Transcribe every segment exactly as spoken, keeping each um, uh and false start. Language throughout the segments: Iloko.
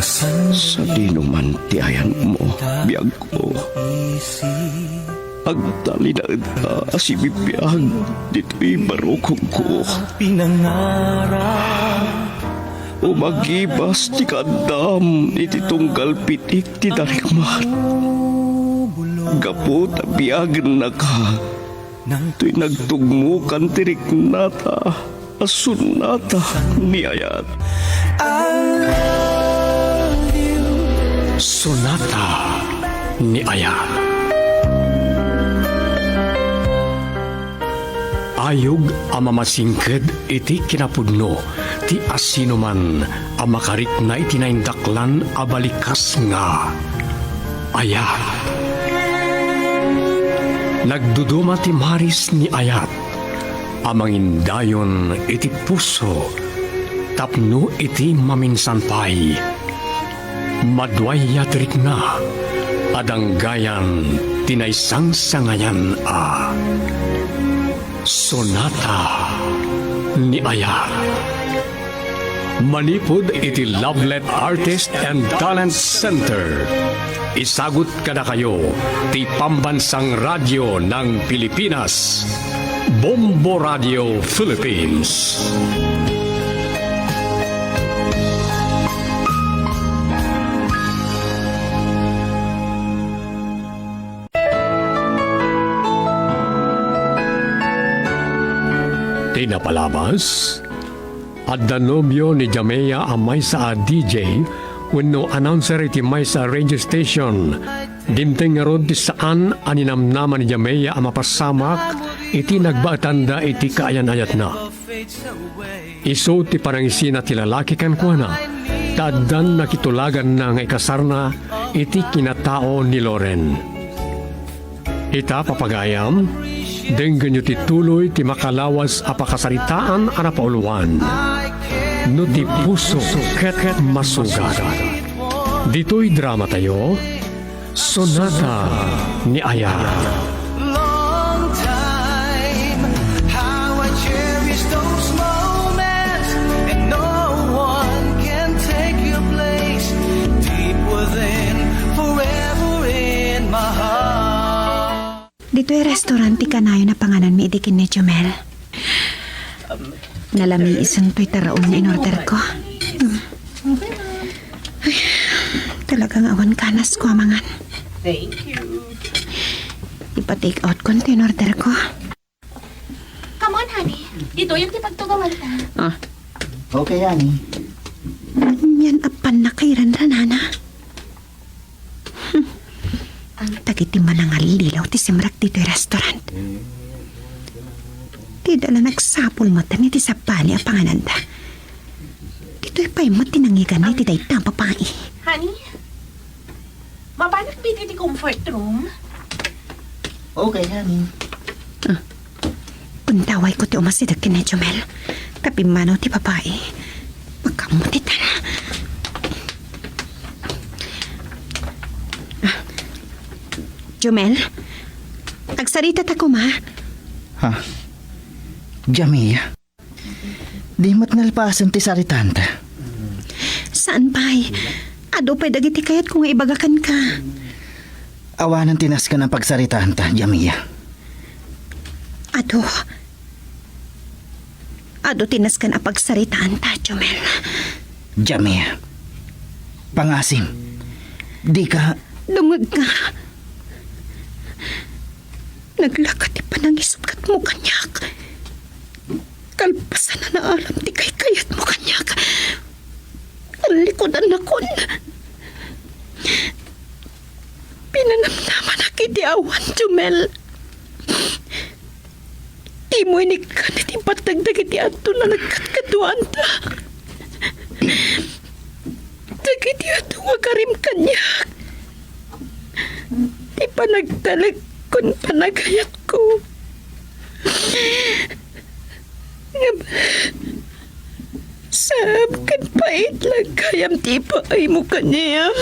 Sadino man ti ayanmo, biagko. Agtalinaedka a sibibiag ditoy barukongko. Umagibas ti kaaddam iti tunggal pitik ti darikmat. Gapu ta biagennaka, toy nagtugmokan ti riknata a sonata ni ayat. Sonata ni ayat. Ayog a mamasingked iti kinapudno ti asinoman a makarikna iti naindaklan a balikas nga ayat. Nagduduma ti maris ni ayat a mangindayon iti puso tapno iti maminsan pay, maduayat rikna a danggayan ti naisangsangayan a sonata ni ayat. Manipud iti Lovelet Artist and Talent Center, isagut kadakayo ti Pambansang Radyo ng Pilipinas, Bombo Radio Philippines. Ti napalabas, adda nobio ni Jamea a maysa a D J wenno announcer iti maysa a radio station. Dimteng ngarud ti saan a ninamnama ni Jamea a mapasamak iti nagbaetanda iti kaayan-ayatna. Isu ti panangisina ti lalaki kenkuana, ta addan nakitulaganna nga ikasarna iti kinatao ni Loren. Ita, papagayam, denggenyo ti tuloy ti makalawas a pakasaritaan a napauloan, No ti Puso ket Masugat. Ditoy dramatayo, Sonata ni Ayat. Long time, how I cherish those moments, and no one can take your place. Deep within, forever in my heart. Ditoy restaurant ti kanayon a pangananmi idi ken ni Jomel. Nalamiisen toy taraon nga inorder ko. Ay, talaga nga awan ganas ko a mangan. Thank you. Ipa-take out ko ti inorder ko. Come on, honey. Ditoy ti pagtugawanta. Ah. Okay, honey. Anian a pannakairanranana? Hmm. Dagiti manangallilaw ti simrek ditoy restaurant. Ti da la nagsapul met iti sabali a pangananda. Ditoy pay met ti nangiganna iti dayta a babai. Honey, mapanak pay iti comfort room? Okay, honey. Ah. Undaway ko ti umasideg ken ni Jomel. Ta pimmanaw ti babai. Makaammo ti tan. Ah. Jomel, agsarita ta koma. Ha? Jamia? Di met nalpasen ti saritanta. Saan pay? Adu pay dagiti kayatko nga ibaga kenka. Awanen ti nasken a pagsaritanta, Jamia. Adu. Adu ti nasken a pagsaritaanta, Jomel. Jamia. Pangasim. Dika. Dumngegka. Naglakat ti panangisut ket mo kaniak. Kalpasan a naaram ti kaykayatmo kaniak. Tallikudannakon. Pinanamnamanak iti awan, Jomel. Dimo inikkan iti pateg dagiti adton a nagkatkaduaanta. Dagiti adu nga agarim kaniak. Ti panagtalek ken panagayatko. Ngem, saan ken pait la gayam ti ipaaymo kaniak.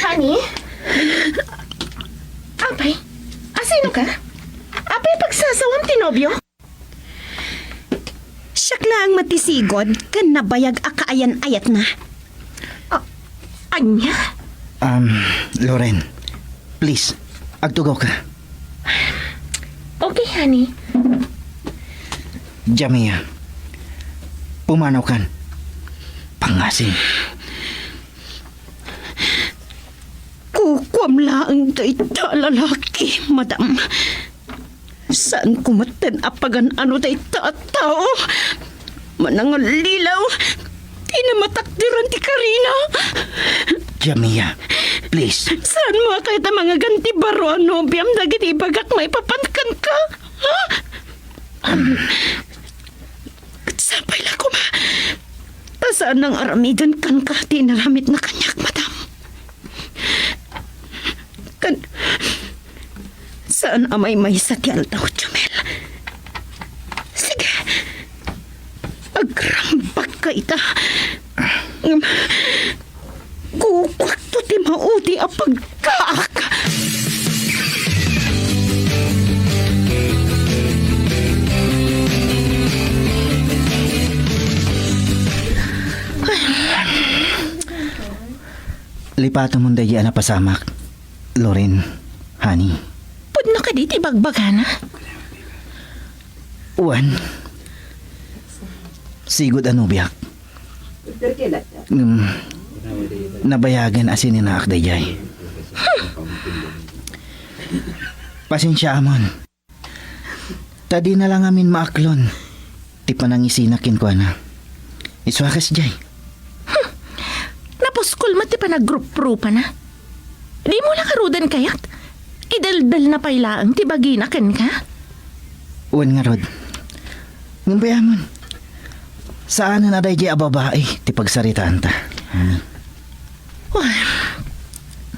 Honey? Apay, asinoka? Apay, pagsasawam ti nobio? Diak laeng met ti sigud ken nabayag a kaayan-ayatna. Ah, ania? Um, Loren, please, agtugawka. Okay, honey. Jamia, pumanawkan. Pangasim. Kukuam laeng dayta a lalaki, madam. Saanko metten a pagan-ano dayta a tao. Manangallilaw, ti namatakderan ti karina. Jamia, please. Saanmo a kayat a mangaganti baro a nobiam dagiti ibagak maipapan kenka? Ha? Ket sapay la koma ta saan nang aramiden kenka ti inaramidna kaniak, madam. Ken saan a maymaysa ti aldaw, Jumel. Sige, agrambakka ita. Ngem kukuakto ti maudi a pagkaak. Lipatemon daydi a napasamak, Loren, honey. Pudno kadi ti bagbagana? Wen, sigud a nobiak. Ngem, nabayagen a sininaak daydiay. Pasensiaamon. Ta dina la ngamin maaklon ti panangisina kenkuana. Isu a kasdiay. Hmm. Napuskol met ti panagruprupana. Dimo la ngaruden kayat? Ideldelna pay laeng ti bagina kenka? Wen ngarud. Ngem bayamon, saanen a daydiay a babai ti pagsaritaanta. Hmm. Wen,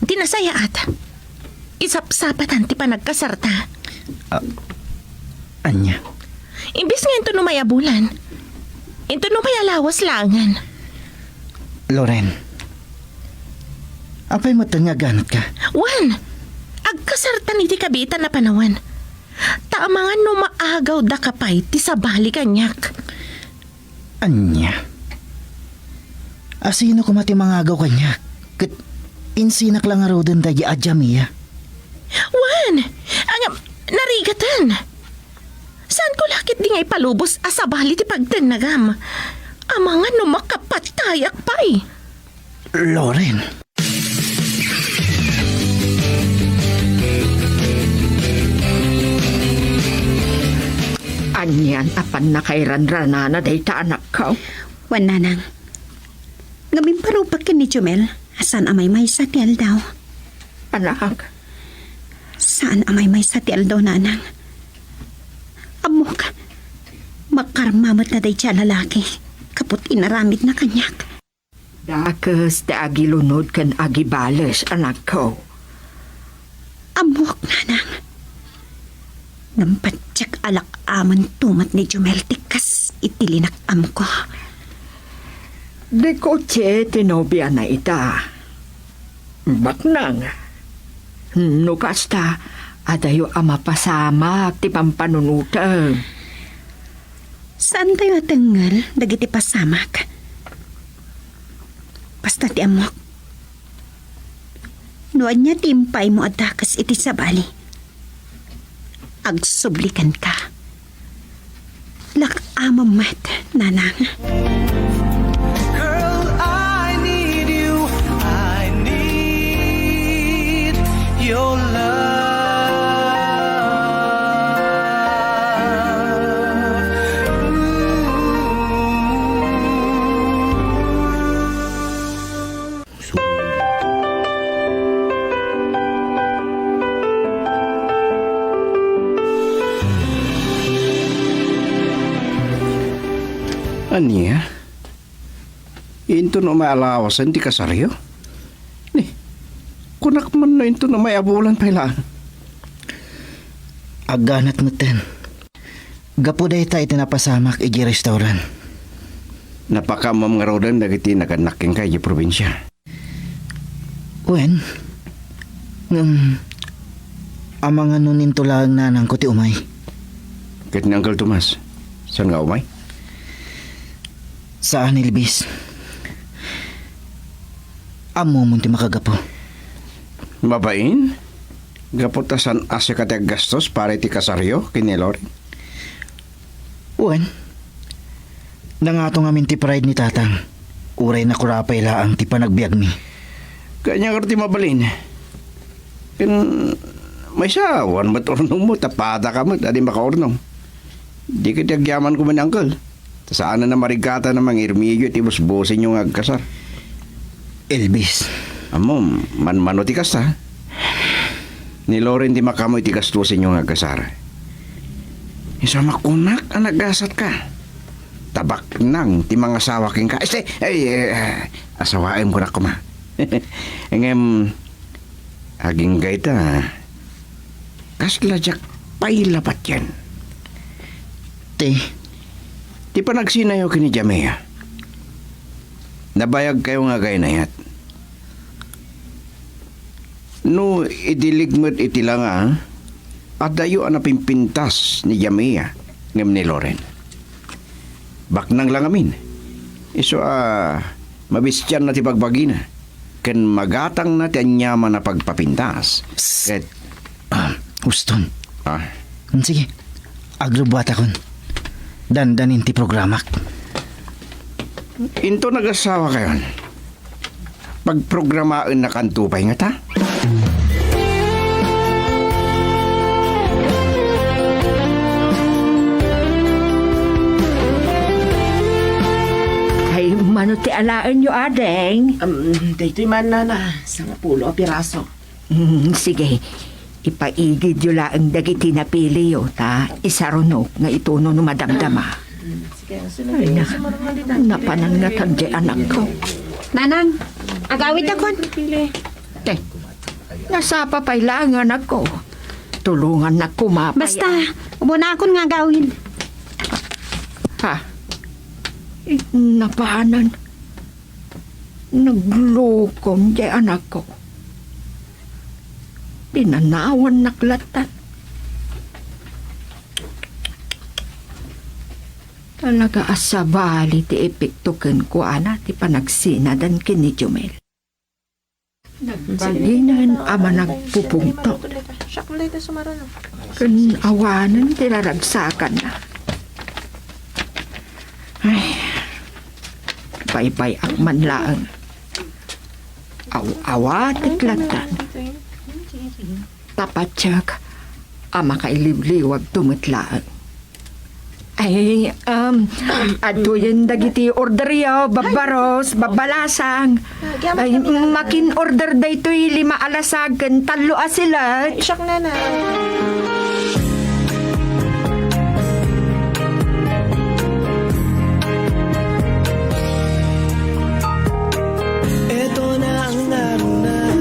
ti nasayaat, isapsapatan ti panagkasarta. Ah, ania? Imbes nga inton umay a bulan, inton umay a lawas laengen. Loren, apay met nga aganatka? Wen, agkasartan iti kabiitan a panawen. Ta amangan no maagawdaka pay ti sabali kaniak. Ania? Asino koma ti mangagaw kaniak? Ket insinak la ngaruden daydi a Jamia? Wen, ngem, narigaten. Saanko la ketdi nga ipalubos a sabali ti pagtennagam? Amangan no makapatayak pay. Loren. Anian a pannakairanranana dayta, anakko? Wen, nanang. Ngem imparupak ken ni Jumel a saan a maymaysa ti aldaw. Anak. Saan a maymaysa ti aldaw, nanang. Ammok, makarma met na dayta a lalaki, kaput inaramidna kaniak. Dakes ti agilunod ken agibales, anakko. Ammok, nanang. Ngem patiek a lak-amen tumet ni Jumel ti kas iti linak-amko. Ni Coche ti nobiana ita. Baknang. No kasta, adayo a mapasamak ti pampanunotem. Saantayo a tengngel dagiti pasamak. Basta ti ammok, no ania ti impaaymo a dakes iti sabali, agsubli kenka. Lak-amem met, nanang. Girl, I need you. I need your love. Ooh. Ania? Inton umay a lawasen ti kasaryo? Ni, kunak man no inton umay a bulan pay laeng. Agganat metten. Gapu dayta iti napasamak idiay restaurant. Napakaammom ngaruden dagiti nagannak kenka idiay probinsia? Wen, ngem, amangan no ninto laeng nanangko ti umay. Ket ni Uncle Tomas, saan nga umay? Saan, Elvis. Ammomon ti makagapu. Mabain? Gapu ta saan a sika ti aggastos para iti kasaryo ken ni Loren? Wen, nangato ngamin ti pride ni Tatang. Uray nakurapay laeng ti panagbiagmi. Kanya ngarud ti mabalin. Ken maysa, awan met urnongmo, ta padaka met a di makaurnong. Dika ti agyaman koma ni Uncle. Ta saan a marigatan a mangirmiyo iti busbusenyo nga agkasar. Elvis. Ammom, manmano ti kasta. Ni Loren ti makaammo iti gastusenyo nga agkasar. Isu a makunak a nagasatka. Ta baknang ti mangasawa kenka. Este, ay, eh, eh, asawaem kunak koma. Ngem, agingga ita, kasla diak pay la patien. Ti? Ti panagsinayo ken ni Jamea. Nabayagkayo nga agaynayat. No idilig met iti langa, adayo a napimpintas ni Jamea ngem ni Loren. Baknang la ngamin. Isu a mabistianna ti bagbagina, ken magatangna ti aniaman a pagpapintas. Psst. Ket Ah, Houston. Ah. Sige, agrubuatakon. Dandanin ti programak. Into nagasawakayon, pagprogramaennakanto pay ngata? Ay, mano ti alaenyo, ading? Um, daytoy man, nana, sangapulo a piraso. Mm, sige. Ipaigidyo laeng dagiti napiliyo, ta isarunok nga ituno no madamdama. Ay, na-, napanan nga tagdi anakko. Nanang, agawidakon. Te, nasapa pay laeng anakko. Tulongannak koma pay. Basta, umunakon nga agawid. Ha? Napanan. Naglukom diay anakko. Pinanawannak latta. Talaga a sabali ti epekto kenkuana ti panagsinadan ken ni Jumel. Nagbaginen a managpupungtot. Ken awanen ti raragsakanna. Ay, baybay-ak man laeng. Aw-awatek latta. Ta patiek a makailiwliwagto met laeng. Ay, um, adtoyen dagiti orderyo, babbaros, babbalasang. Ay, makin-order daytoy lima a lasag ken tallo a silet. Ay, siak, nana.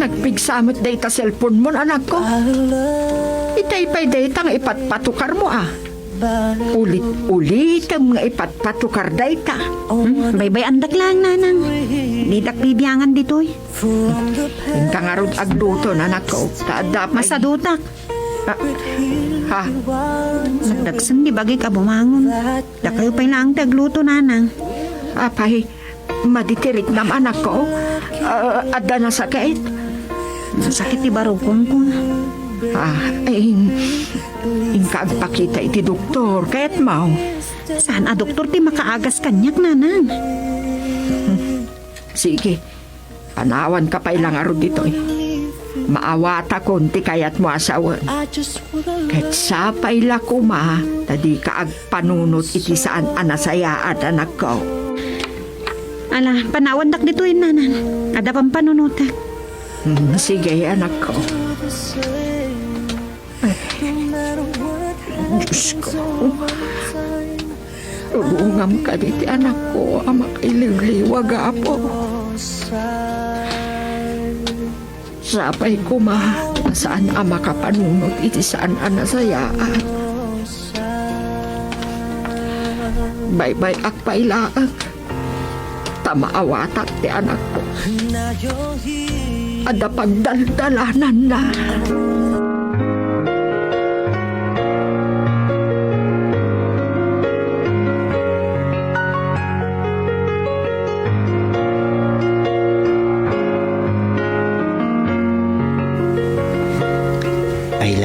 Nagpigsa met dayta cellphone mo, anakko. Itay pay dayta nga ipatpatukarmo, a. Ulit-ulitem nga ipatpatukar dayta. Hmm, baybay-andak laeng, nanang. Didak bibiangan ditoy. Inka ngarud agluto, anakko. Ta adda pay. Masadutak. Ah, ha? Nagdagsen ti bagik a bumangon. Dakayo pay laeng ti agluto, nanang. Apay, madi ti riknam, anakko? Ah, adda nasakit? Nasakit ti barukongko. Ah, ay, inka agpakita iti doktor, kayatmo? Saan a doktor ti makaagas kaniak, nanang? Sige, panawanka pay la ngarud ditoy. Maawatakon ti kayatmo a sawen. Ket sapay la koma ta dika agpanunot iti saan a nasayaat, anakko. Ala, panawandak ditoy, nanang. Adda pampanunotak. Hmm, sige, anakko. Ay, Diyos ko. Tulongam kadi ti anakko a makailiwliwag, Apo. Sapay koma a saan a makapanunot iti saan a nasayaat. Baybay-ak pay laeng. Ta maawatak ti anakko. Adda pagdaldalananna.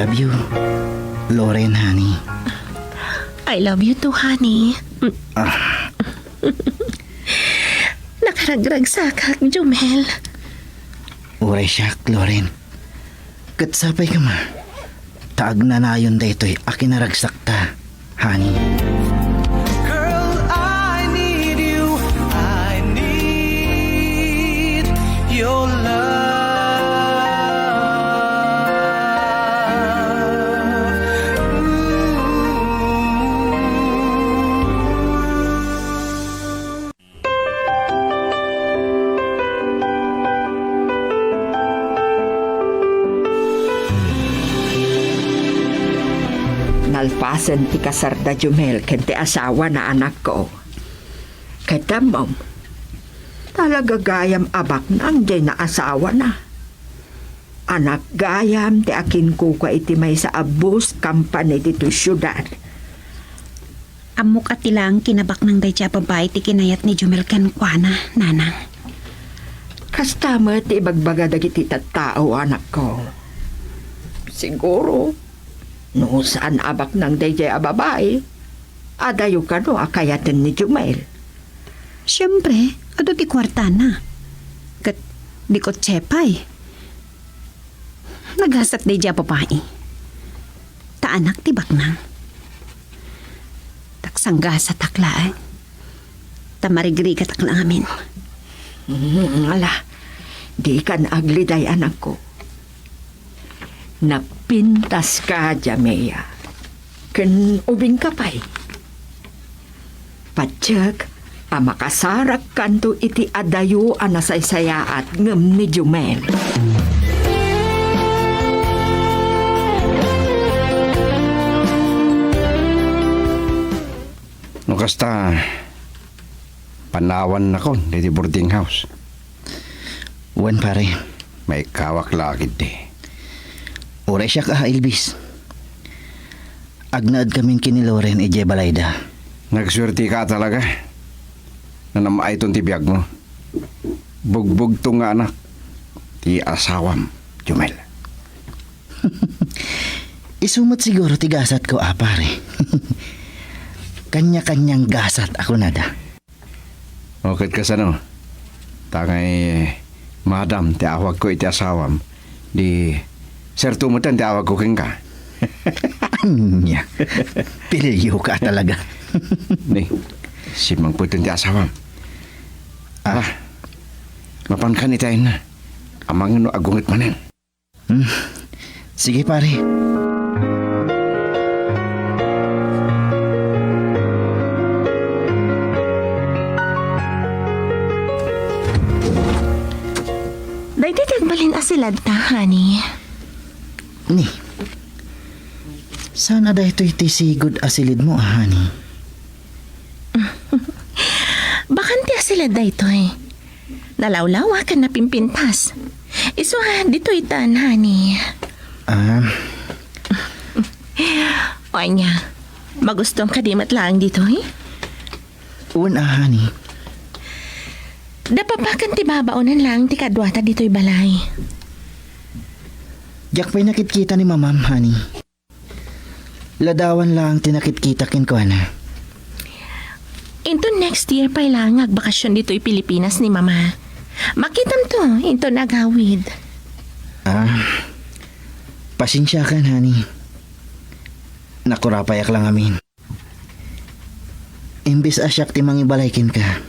Love you, Loren, honey. I love you too, honey. Ah. Nakaragragsakak, Jumel. Uray siak, Loren. Ket sapay koma, ta agnanayon daytoy a kinaragsakta, honey. Girl, I need you. I need your love. Ooh. Nalpasen ti kasarda Jumel ken ti asawana, anakko. Ket ammom, talaga gayam a baknang diay naasawana. Anak gayam ti akinkuka iti maysa a bus company ditoy siudad. Ammok a ti laeng kinabaknang daydiay a babai ti kinayat ni Jumel kenkuana, nanang. Kasta met ti ibagbaga dagiti tattao, anakko. Siguro, no saan a baknang daydiay a babai, adayo kano a kayaten ni Jumel. Siempre, adu ti kuartana. Ket di kotse pay. Nagasat daydiay a babai. Ta anak ti baknang. Taksanggasatak laeng. Ta marigrigatak la ngamin. Mm, ala, dikan agliday, anakko. Napintaska, Jamea. Ken ubingka pay. Patiek a makasarakkanto iti adayo a nasaysayaat ngem ni Jumel. No kasta, panawannakon ditoy boarding house. Wen, pare. Maikkawak la ketdi. Uray siak a, Elvis. Agnaedkamin ken ni Loren idiay balayda. Nagsuertika talaga. Nanam-ayton ti biagmo. Bugbugto nga anak ti asawam, Jumel. Isu met siguro ti gasatko a, pare. Kanya-kanyang gasat a kunada. O, ket kasano? Ta ngay, madam ti awagko iti asawam, di serto metten ti awagko kenka. Ania? Pilioka talaga. Ni, simmangpetten ti asawam. Ah. Ah, mapankan iti ayna. Amangan no agunget manen. Hmm. Sige, pare. Daytoy ti agbalin a siledta, honey. Ni, saan a daytoy ti sigud a silidmo, honey? Bakanti a siled daytoy. Nalawlawa ken napimpintas. Isu a, ditoy tan, honey. Ah. O ania, magustuam kadi met laeng ditoy? Wen a, honey. Dapapakan ti babaonen laeng ti kaduata ditoy balay. Diak pay nakitkita ni mamam, honey. Ladawan laeng ti nakitkita kenkuana. Inton next year pay laeng nga agbakasyon ditoy Pilipinas ni Mama. Makitamto inton agawid. Ah, pasensiakan, honey. Nakurapayak la ngamin. Imbes a siak ti mangibalay kenka,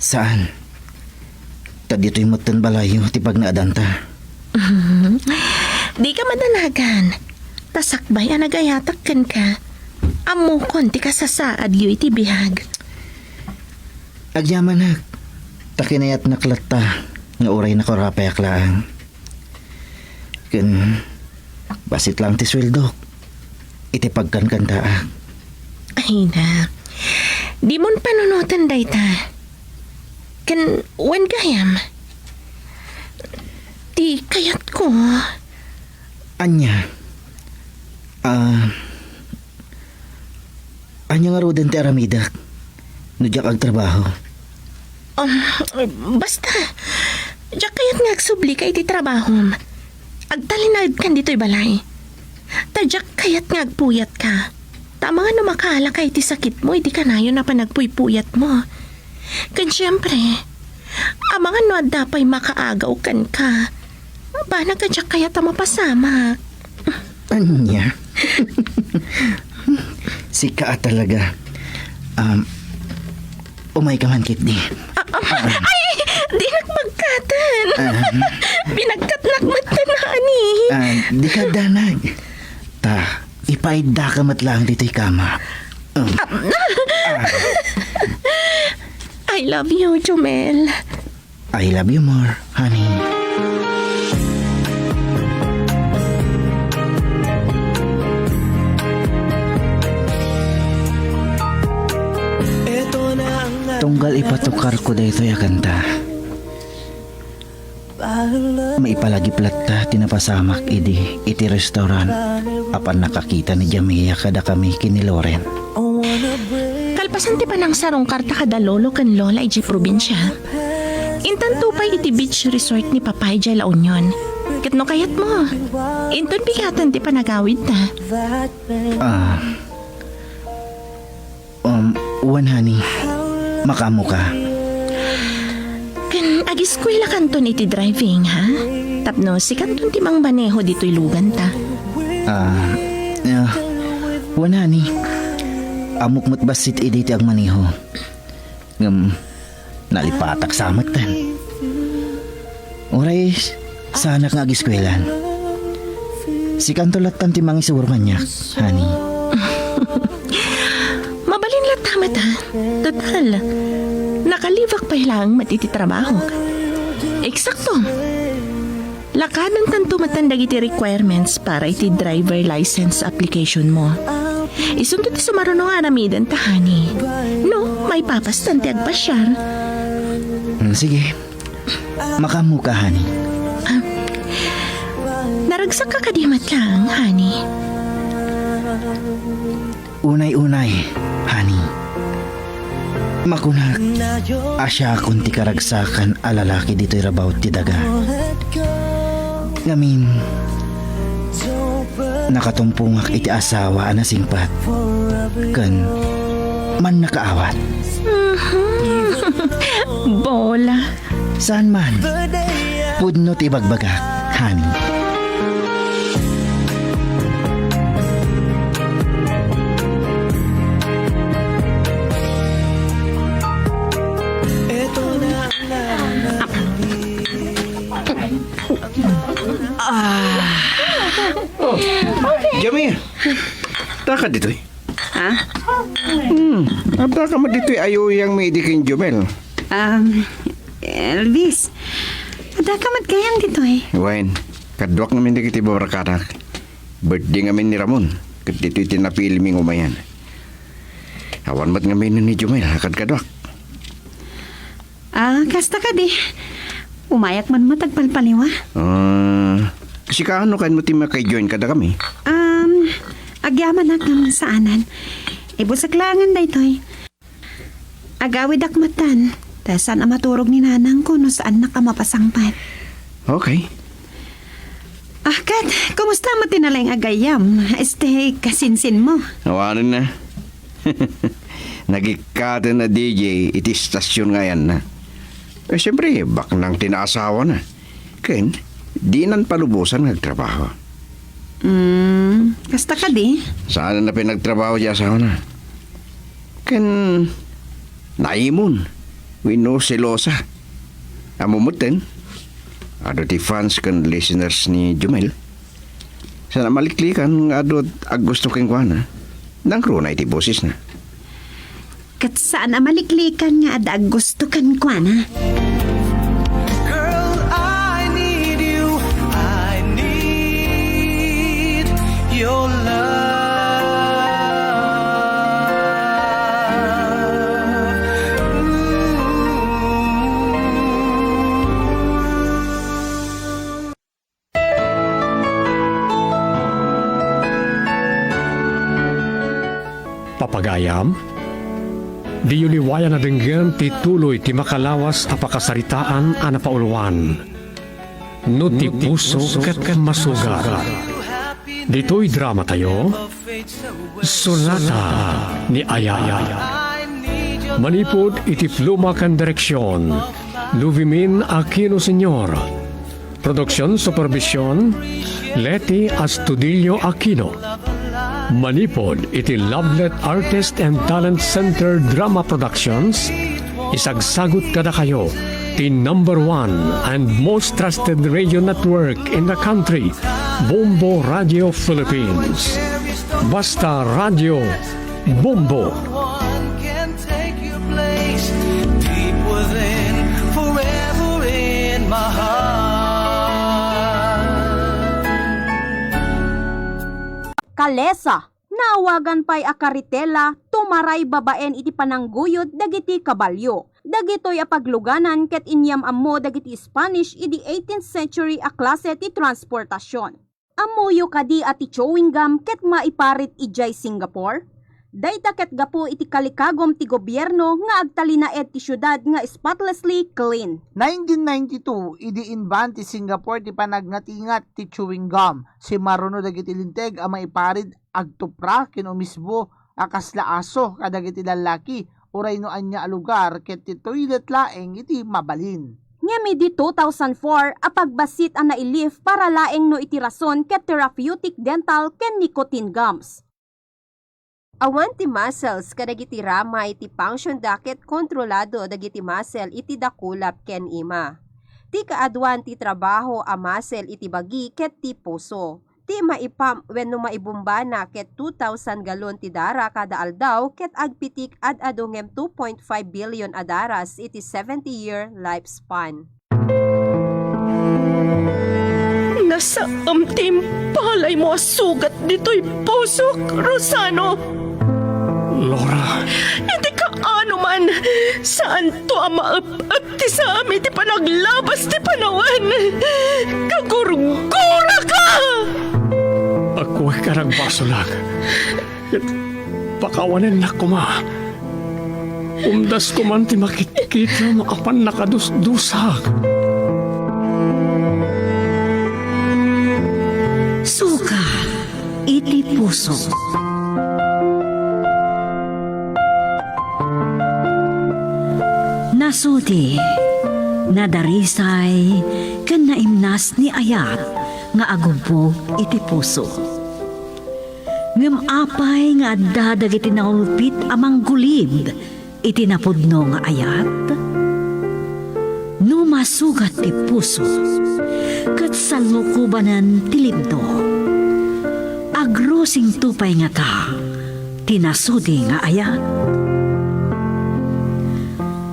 saan. Ta ditoy metten balayyo ti pagnaedanta. Dika madanagan. Ta sakbay a nagayatak kenka, ammokon ti kasasaadyo iti biag. Agyamanak, ta kinayatnak latta nga uray nakurapayak laeng. Ken bassit laeng ti sueldok iti pagkankantaak. Ay na, dimon panunoten dayta. Ken wen gayam, ti kayatko. Ania? Ah, Ania ngaruden ti aramidek no diak agtrabaho? Um, basta, diak kayat nga agsublika iti trabahom. Agtalinaedkan ditoy balay. Ta diak kayat nga agpuyatka. Ta amangan no makaala ka iti sakitmo idi kanayon a panagpuypuyatmo. Ken siempre, amangan no adda pay makaagaw kenka. Banag a diak kayat a mapasamak. Ania? Sika a talaga. Um, umayka man ketdi. Ah, ah, ay, dinak bagkatan. Ah. Binagkatnak met, honey. Ah, dika danag. Ta, ipaiddaka met laeng ditoy kama. Um. Ah. I love you, Jomel. I love you more, honey. Tunggal ipatukarko daytoy a kanta, maipalagip latta ti napasamak idi iti restaurant a pannakakita ni Jamia kadakami ken ni Loren. Kalpasan ti panangsarungkarta kada lolo ken lola idiay probinsia, intanto pay iti beach resort ni Papa idiay La Union. Ket no kayatmo, inton bigaten ti panagawidta. Ah. Um, wen, honey, makaammoka. Ken agiskuelakanton iti driving, ha? Tapno sikanton ti mangmaneho ditoy luganta. Ah, ah, wen, honey. Ammok met bassit idi ti agmaneho. Ngem, nalipatak sa metten. Uray, saanak nga agiskuelan. Sikanto lattan ti mangisuro kaniak, honey. Mabalin latta met, a. Total, nakalibak pay laeng met iti trabahok. Eksakto. Lakadantanto metten dagiti requirements para iti driver license application mo. Isunto ti sumaruno nga aramidenta, honey. No, maipapastan ti agpasiar. Hmm, sige. Makaammoka, honey. Ah, naragsakka kadi met laeng, honey? Unay-unay, honey. Makunak a siakon ti karagsakan a lalaki ditoy rabaw ti daga. Ngamin, nakatumpongak iti asawa a nasingpet ken mannakaawat. Mhm. Bola. Saan man, pudno ti ibagbagak, honey. Ah. Oh, Jamia, taka ditoy. Ha? Hmm, adda ka met ditoy ayuyang mi idi ken Jomel. Um, Elvis, adda ka met gayam ditoy? Wen, kaduak ngamin dagiti barbarkadak. Birthday ngamin ni Ramon, ket ditoy ti napili mi nga umayan. Awan met ngamin ni Jomel a kadkaduak. Ah, kasta kadi. Umayak man met agpalpaliwa. Ah, sika, no kayatmo ti makaijoin kadakami? Um, agyamanak ngem saanan. Ibusek laengen daytoy. Agawidak metten, ta saan a maturog ni nanangko no saannak a mapasangpet. Okay. Ah, ket, kumusta met ti nalaing a gayyem? Este, kasinsinmo? Awanen na. Nagikkaten a D J iti istasyon nga ayanna. Eh, siyempre, baknang ti naasawana. Ken, dinan palubosan nga agtrabaho. Mm, kasta kadi? Saan a pinagtrabaho ti asawana. Ken, naimon, wenno selosa. Ammom metten, adu ti fans ken listeners ni Jomel. Saan a maliklikan nga adu ti aggusto kenkuana. Nangruna iti bosesna. Ket saan a maliklikan nga adda aggusto kenkuana. Girl, I need you. I need your love. Ooh. Papagayam, diyo liwayan a denggen ti tuloy ti makalawas a pakasaritaan a napauluan. No ti puso ket masugat. Ditoy dramatayo, Sonata ni Ayat. Manipud iti pluma ken direksion, Lubimin Aquino Senior. Produksion supervision, Leti Astudillo Aquino. Manipud iti Lovelet Artist and Talent Center Drama Productions, isagsagut kadakayo ti number one and most trusted radio network in the country, Bombo Radio Philippines. Basta Radio Bombo. One can take your place deep within, forever in my heart. Kalesa, naawagan pay a karitela, tumaray babaen iti panangguyod dagiti kabalio. Dagitoy a pagluganan ket inyam-ammo dagiti Spanish idi eighteenth century a klase ti transportasion. Ammoyo kadi a ti chewing gum ket maiparit idiay Singapore? Dayta ket gapu iti kalikagum ti gobierno nga agtalinaed ti siudad nga spotlessly clean. Nineteen ninety-two, idi inban ti Singapore ti panagngatingat ti chewing gum, simmaruno dagiti linteg a maiparit agtupra ken umisbo a kasla aso kadagiti lallaki uray no ania a lugar ket ti toilet laeng iti mabalin. Ngem idi two thousand four a pagbassit a nailift para laeng no iti rason ket therapeutic dental ken nicotine gums. Awan ti muscles kadagiti ramay ti functionda ket kontrolado dagiti muscle iti dakulap ken ima. Ti kaaduan ti trabaho a muscle iti bagi ket ti puso. Ti maipump wenno maibumbana ket two thousand galon ti dara kada aldaw ket agpitik ad-adu ngem two point five billion a daras iti seventy-year lifespan. Nasaem ti impalaymo a sugat ditoy pusok, Rosano. Laura. Iti kaano man, saanto a maep-ep ti saam iti panaglabas ti panawen. Kagurguraka! Agkuek a nagbasolak. Pakawanennak koma. Umdas koman ti makitkitam a pannakadusdusak. Sugat iti puso. Nasudi, nadarisay, ken naimnas ni Ayat nga agubbog iti puso. Ngem apay nga adda dagiti naulpit a manggulib iti napudno nga ayat? No masugat ti puso ket salukobanen ti libno, agrusingto pay ngata ti nasudi nga ayat?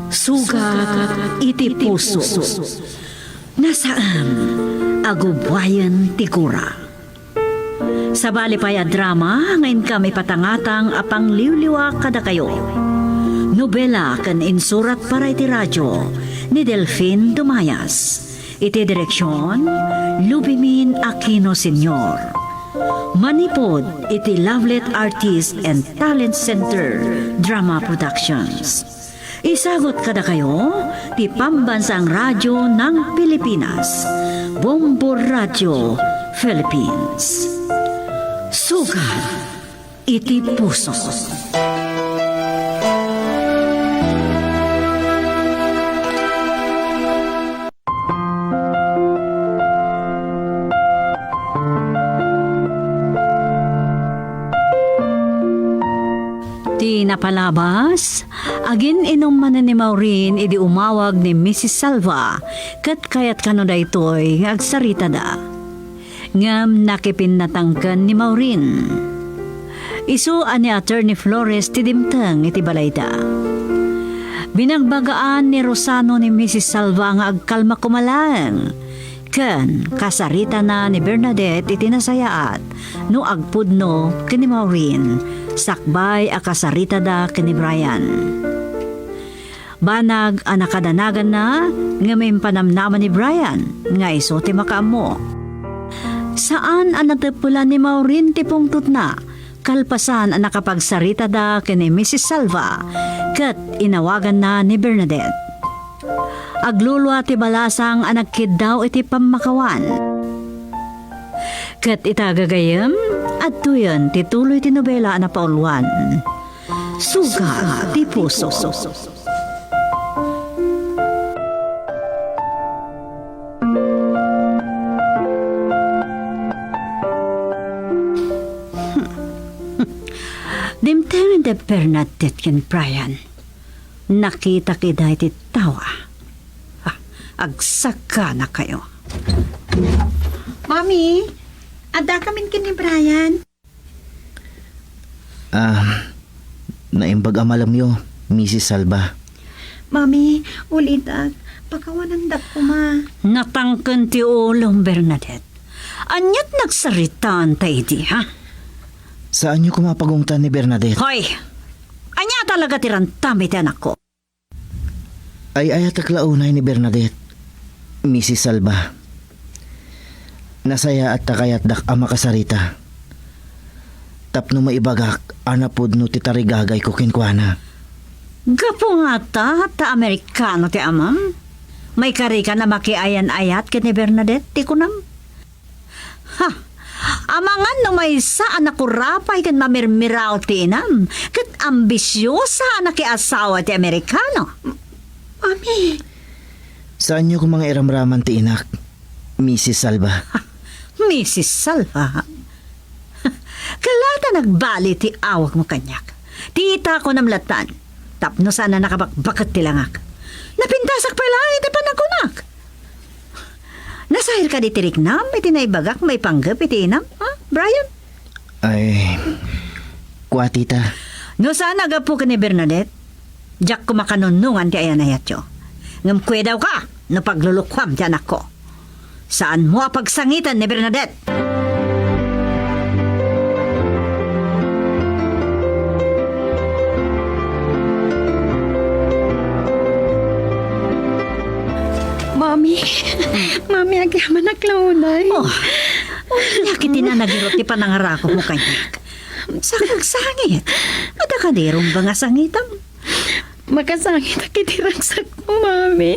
Sugat iti puso. Nasaem a gubbuayen ti gura. Sabali pay a drama nga inkam ipatangatang a pangliwliwa kadakayo. Nobela ken insurat para iti radio ni Delfin Dumayas. Iti direksion, Lubimin Aquino Senior. Manipud iti Lovelet Artist and Talent Center Drama Productions. Isagut kadakayo ti Pambansang Radyo ng Pilipinas, Bombo Radio Philippines. Sugat iti puso. Ti napalabas, agin-inum manen ni Maureen idi umawag ni Missus Salva ket kayat kano daytoy nga agsaritada. Ngem nakipinnatangken ni Maureen. Isu a ni Attorney Flores ti dimteng iti balayda. Binagbagaan ni Rosano ni Missus Salva nga agkalma koma laeng ken kasaritana ni Bernadette iti nasayaat no agpudno ken ni Maureen sakbay a kasaritada ken ni Brian. Banag a nakadanaganna ngem impanamnama ni Brian nga isu ti makaammo. Saan a nateppelan ni Maureen ti pungtotna kalpasan a nakapagsaritada ken ni Missus Salva ket inawaganna ni Bernadette. Aglulua ti balasang a nagkiddaw iti pammakawan. Ket ita gagayem, adtoyen ti tuloy ti nobela a napauluan, Suga ti Puso. Dimtengen da Bernadette ken Brian. Nakitak ida iti tawa. Ha, agsaganakayo. Mami, addakamin ken ni Brian. Ah, naimbag a malemyo, Misis Salva. Mami, ulitak, pakawanandak koma. Natangken ti ulom, Bernadette. Aniat nagsaritaan ta idi, ha? Saanyo koma a pagungtan ni Bernadette. Hoy! Ania talaga ti rantam iti anakko? Ay-ayatek la unay ni Bernadette, Misis Salva. Nasayaat ta kayatdak a makasarita tapno maibagak a napudno ti tarigagayko kenkuana. Gapu ngata ta Amerikano ti amam? Maikarikan a makiayan-ayat ken ni Bernadette, ti kunam? Ha! Amangan no maysa a nakurapay ken mamirmiraw ti inam, ket ambisiosa a nakiasawa ti Amerikano. Mami! Saanyo koma nga iramraman ti inak, Misis Salva? Ha! Misis Salva? Kalata nagbali ti awagmo kaniak. Ti ita, kunam latan, tapno saan a nakabakbaket ti langak. Napintasak pay laeng iti panagkunak. Nasahir kadi ti riknam iti naibagak maipanggep iti inam, ha, Brian? Ay, kua, tita. No saan a gapu ken ni Bernadette, diak koma kanunongan ti ayan-ayatyo. Ngem kuidawka no paglulukuam ti anakko. Saanmo a pagsangiten ni Bernadette. Mami, Mami, agyamanak la unay. Oh, ania ket ti nanagirot ti panangarakupmo kaniak? Saan ka agsangit? Adda kadi rumbeng a sangitam? Makasangitak iti ragsakko, Mami.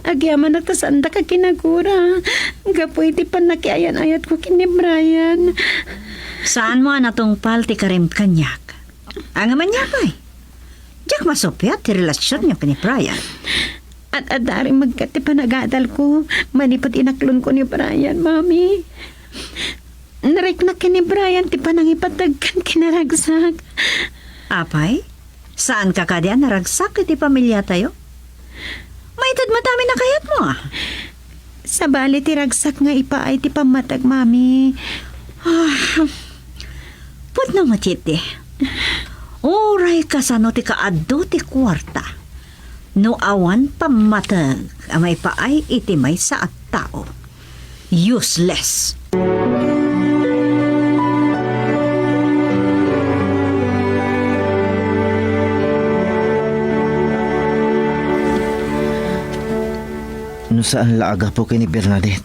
Agyamanak ta saandak a kinagura gapu iti pannakiayan-ayatko ken ni Brian. Saanmo a natungpal ti karim kaniak? Ngem ania pay? Diak masuppiat ti relasionyo ken ni Brian. Ad-adda a rimmegka ti panagadalko manipud inaklonko ni Brian, Mami. Nariknak ken ni Brian ti panangipateg ken kinaragsak. Apay, saanka kadi a naragsak iti pamiliatayo? Maited met amin a kayatmo, a. Sabali ti ragsak nga ipaay ti pammateg, Mami. Ah, pudno met iti. Uray kasano ti kaadu ti kuarta, no awan pammateg a maipaay iti maysa a tao. Useless. No saan la a gapu ken ni Bernadette,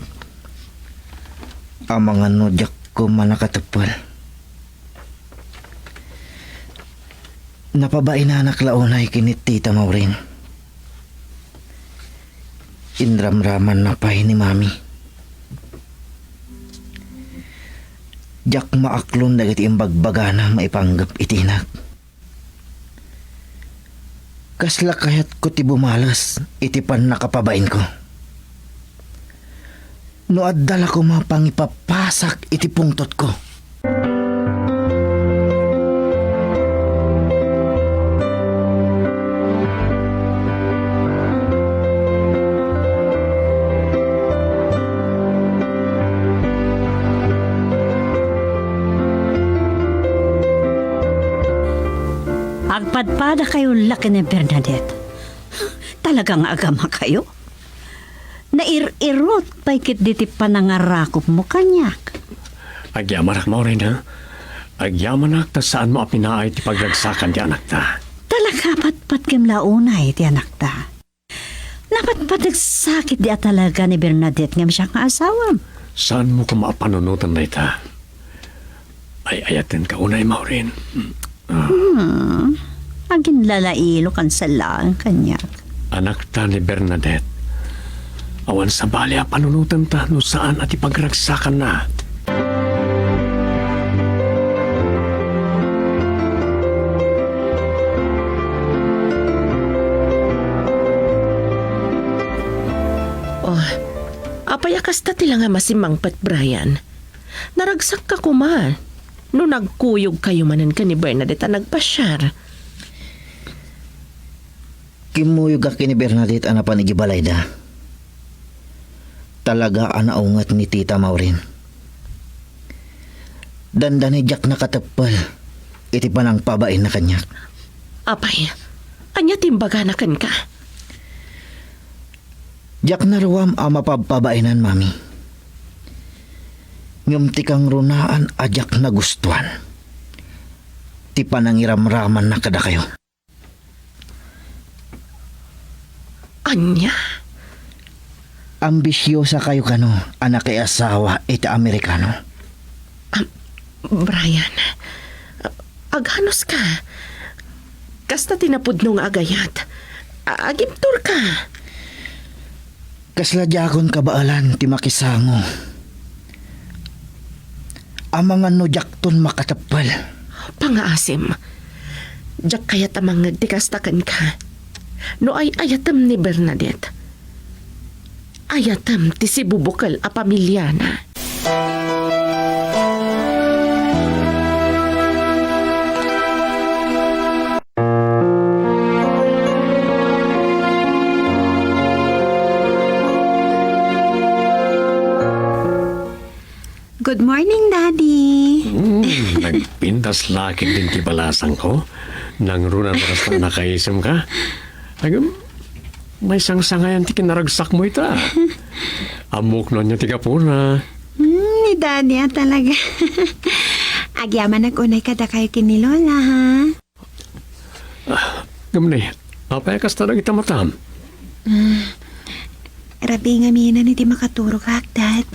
amangan no diak koma nakateppel. Napabainanak la unay ken ni Tita Maureen. Inramramanna pay ni Mami. Diak maaklon dagiti imbagbagana maipanggep iti inak. Kasla kayatko ti bumales iti pannakapabainko. No adda la koma pangipapasak iti pungtotko. Agpadpadakayo la ken ni Bernadette. Talaga nga agamakayo? Nair-irot pay ketdi ti panangarakupmo kaniak. Agyamanak, Maureen, ha? Agyamanak ta saanmo a pinaay ti pagragsakan ti anakta. Talaga, patpatgem la unay ti anakta. Napatpateg sa ketdi a talaga ni Bernadette ngem siak nga asawam. Saanmo koma a panunoten dayta? Ay-ayatenka unay, Maureen. Ah. Hmm. Aginlalailo kansa laeng kaniak. Anakta ni Bernadette. Awan sabali a panunotenta no saan a ti pagragsakanna. Apay a kasta ti langa masimmangpet, Brian? Naragsakka koma no nagkuyogkayo manen ken ni Bernadette a nagpasiar. Kimmuyogak ken ni Bernadette a napan idiay balayda. Talaga a naunget ni Tita Maureen. Dandani diak nakateppel iti panangpabainna kaniak. Apay, ania ti imbagana kenka? Diak naruam a mapabpabainan, Mami. Ngem ti kangrunaan a diak nagustuan, ti panangiramramanna kadakayo. Ania? Ambisiosakayo kano a nakiasawa iti Amerikano? Am, Brian, aganuska. Kasta ti napudno nga agayat. A-, agibturka. Kasla diakon kabaelan ti makisango. Amangan no diakton makateppel. Pangaasim. Diak kayat a mangngeg ti kasta kenka. No ay-ayatem ni Bernadette, ayatem ti sibubukel a pamiliana. Good morning, Daddy. Hmm, nagpintas la ketdin ti balasangko. Nangruna no kasta a nakaisemka. Agam, may sangsangayan ti kinaragsakmo ita. Ammok no ania ti gapuna. Hmm, ni Daddy a talaga. Agyamanak unay kadakayo ken ni Lola, ha? Ah, ngem ni, apay a kasta dagita matam? Ah, rabii ngamin iti makaturogak, Dad.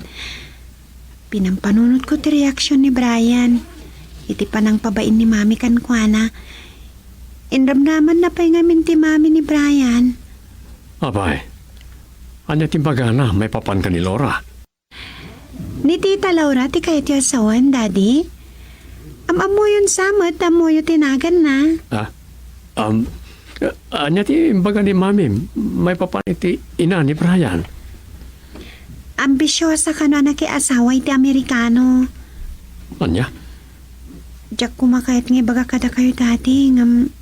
Pinampanunotko ti reaksion ni Brian iti panangpabain ni Mami kenkuana. Inramramanna pay ngamin ti mami ni Brian. Apay, ania ti imbagana maipapan ken ni Laura? Ni Tita Laura ti kayatyo a sawen, Daddy? Am-ammoyon sa met, ammoyo ti naganna. Ah, um, ania ti imbaga ni Mami maipapan iti ina ni Brian? Ambisiosa kano a nakiasawa iti Amerikano. Ania? Diak koma kayat nga ibaga kadakayo, Daddy, ngem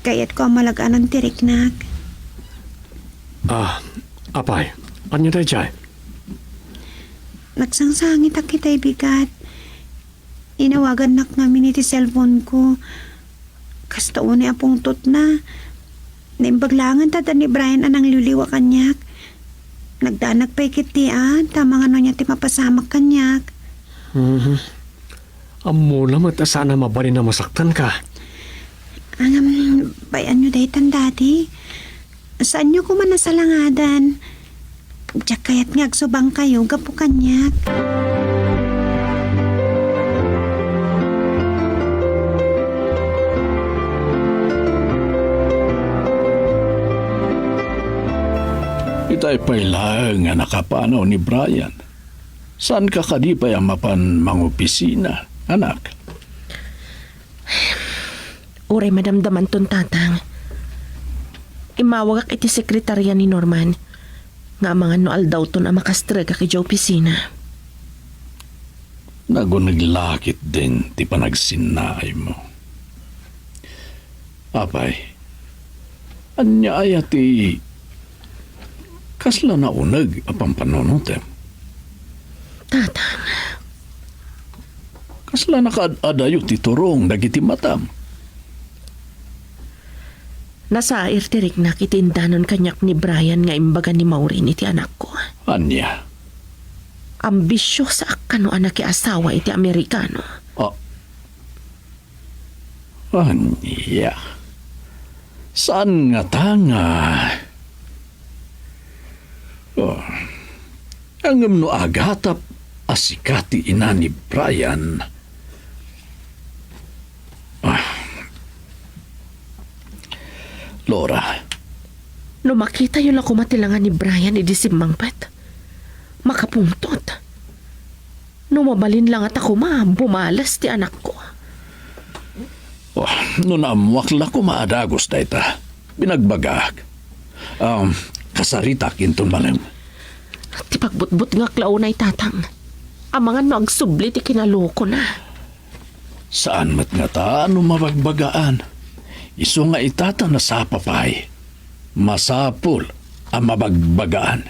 kayatko a malag-anan ti riknak. Ah, apay, ania daydiay? Nagsangsangitak iti bigat. Inawagannak ngamin iti cellphone-ko. Kasta unay a pungtotna. Naimbag laengen ta da ni Brian a nangliwliwa kaniak. Nagdanag pay ketdi a, ta amangan no ania ti mapasamak kaniak. Mhm. Ammona met a saan a mabalin a masaktanka. Ngem, bay-anyo daytan, Daddy. Saanyo koma nasalangadan. Diak kayat nga agsubangkayo gapu kaniak. Itay pay laeng a nakapanaw ni Brian. Saanka kadi pay a mapan mangopisina, anak? Uray madamdamanton, Tatang. Immawagak iti sekretaria ni Norman nga amangan no aldawton a makastregak idiay opisina. Naguneg la ketdin ti panagsinnaaymo. Apay, ania aya ti kasla nauneg a pampanunotem? Tatang. Kasla nakaad-adayo ti turong dagiti matam? Nasair ti riknak iti indanon kaniak ni Brian nga imbaga ni Maureen iti anakko. Ania? Ambisiosaak kano a nakiasawa iti Amerikano. Ah. Ania? Saan ngata nga? Oh. Ngem no agatap a sika ti ina ni Brian. Ah. Laura. No makitayo la koma ti langa ni Brian idi simmangpet, makapungtot. No mabalin la ngata koma, bumales ti anakko. Oh, no naammuak la koma a dagus dayta, binagbagaak. Um, kasaritak inton malem. Ti pagbutbutngak la unay, Tatang. Amangan no agsubli ti kinalukona. Saan met ngata no mabagbagaan. Isu nga ita ta nasapa pay. Masapul a mabagbagaan.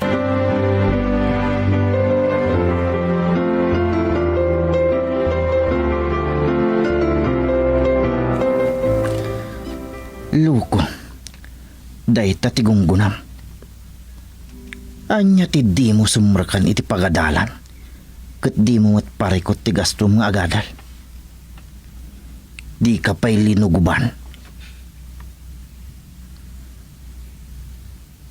Luko, dayta ti gunggonam. Ania ti dimo sumrekan iti pagadalan, ket dimo met parikut ti gastom nga agadal? Dika pay linuguban.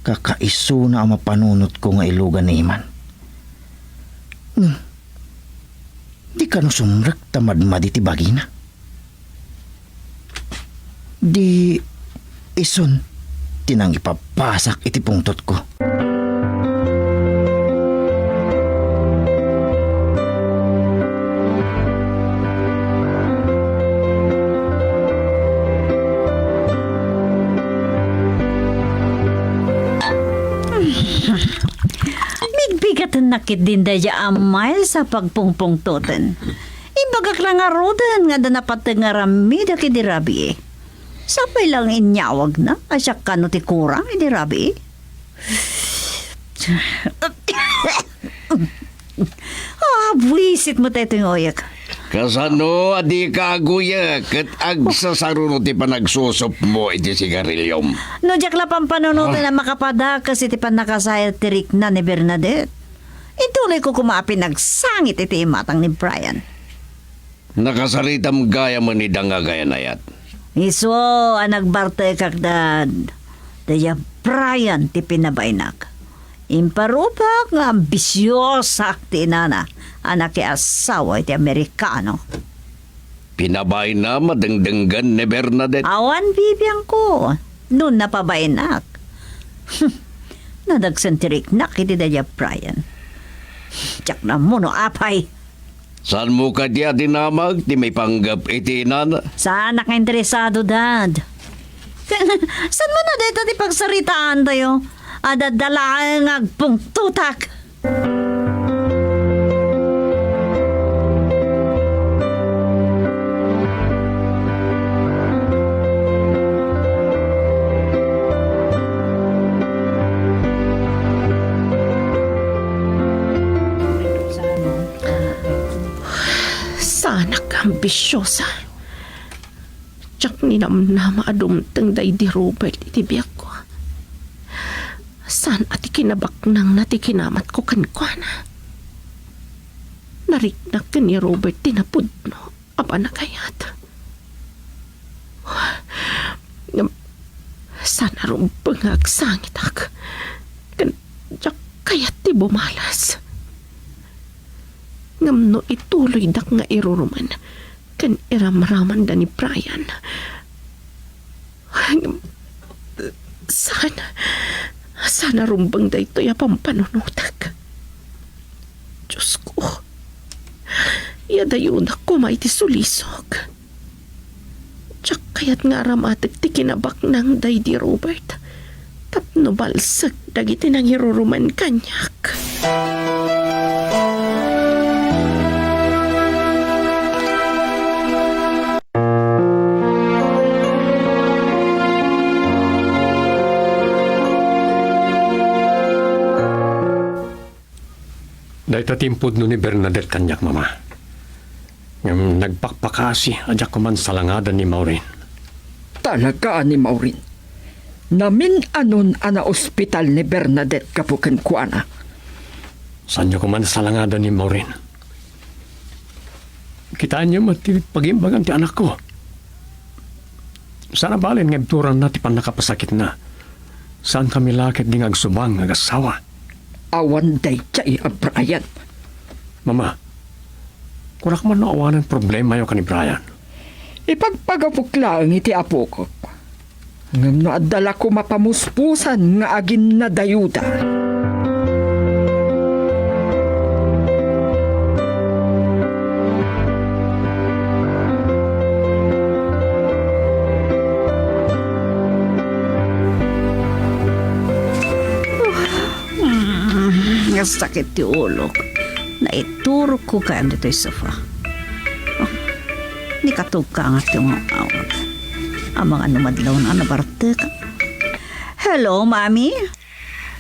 Kakaisuna a mapanunotko nga ilugan ni Iman. Ngem, di kano sumrek ta madmadi ti bagina? Di isun ti nangipapasak iti pungtotko. Bigbigatennak ketdin daydiay a miles a pagpungpungtoten. Ibagak la ngaruden nga adda napateg nga aramidek idi rabii. Sapay la nga inyawagna a siak kano ti kurang idi rabii. Ah, buisit met daytoy nga uyek. Kasano a dika aguyek ket agsasaruno ti panagsusupmo iti sigariliom? No diak la pampanunoten a makapadakes iti pannakasayat ti rikna ni Bernadette, ituloyko koma a pinagsangit iti imatang ni Brian. Nakasaritam gayamen ida nga agayan-ayat. Isu a nagbartekak, Dad. Daydiay Brian ti pinabainak. Imparupak nga ambisiosak ti inana a nakiasawa iti Amerikano. Pinabainam a dengdenggen ni Bernadette? Awan bibiangko no napabainak. Nadagsen ti riknak iti daydiay Brian. Diak ammo no apay. Saanmo kadi a dinamag ti maipanggep iti inana? Saanak nga interesado, Dad. Saanmo no dayta ti pagsaritaantayo? Adda laeng nga agpungtotak. Saanak nga ambisiosa. Diak ninamnama a dumteng daydi Robert iti biagko. Saan a ti kinabaknangna ti kinamatko kenkuana. Nariknak ken ni Robert ti napudno a panagayat. Ngem saan a rumbeng nga agsangitak ken diak kayat ti bumalas. Ngem no ituloydak nga irurumen ken iramramanda ni Brian, ngem saan, saan a rumbeng daytoy a pampanunotek. Diosko, iadayonak koma iti sulisok. Diak kayat nga aramatek ti kinabaknang daydi Robert tapno balsek dagiti nangirurumen kaniak. Dayta ti impudno ni Bernadette kaniak, Mama. Ngem nagpakpakaasi a diak koman salangadan ni Maureen. Talaga a ni Maureen? Namin-anon a naospital ni Bernadette gapu kenkuana? Saanyo koman salangadan ni Maureen. Kitaenyo met ti pagimbagan ti anakko. Saan a balen nga ibturanna ti pannakapasakitna. Saankami la ketdi nga agsubang nga agassawa. Awan daydiay a Brian. Mama, kunak man no awanen problemayo ken ni Brian. Ipagpagapok laeng iti apokok. Ngem no adda la koma pamuspusan nga aginnadayuda. Sakit ti ulok. Naiturogko gayam ditoy sofa. Oh, ni katugkangat ti ungaw-awag. Amangan no madlawna a nabartek. Hello, Mami?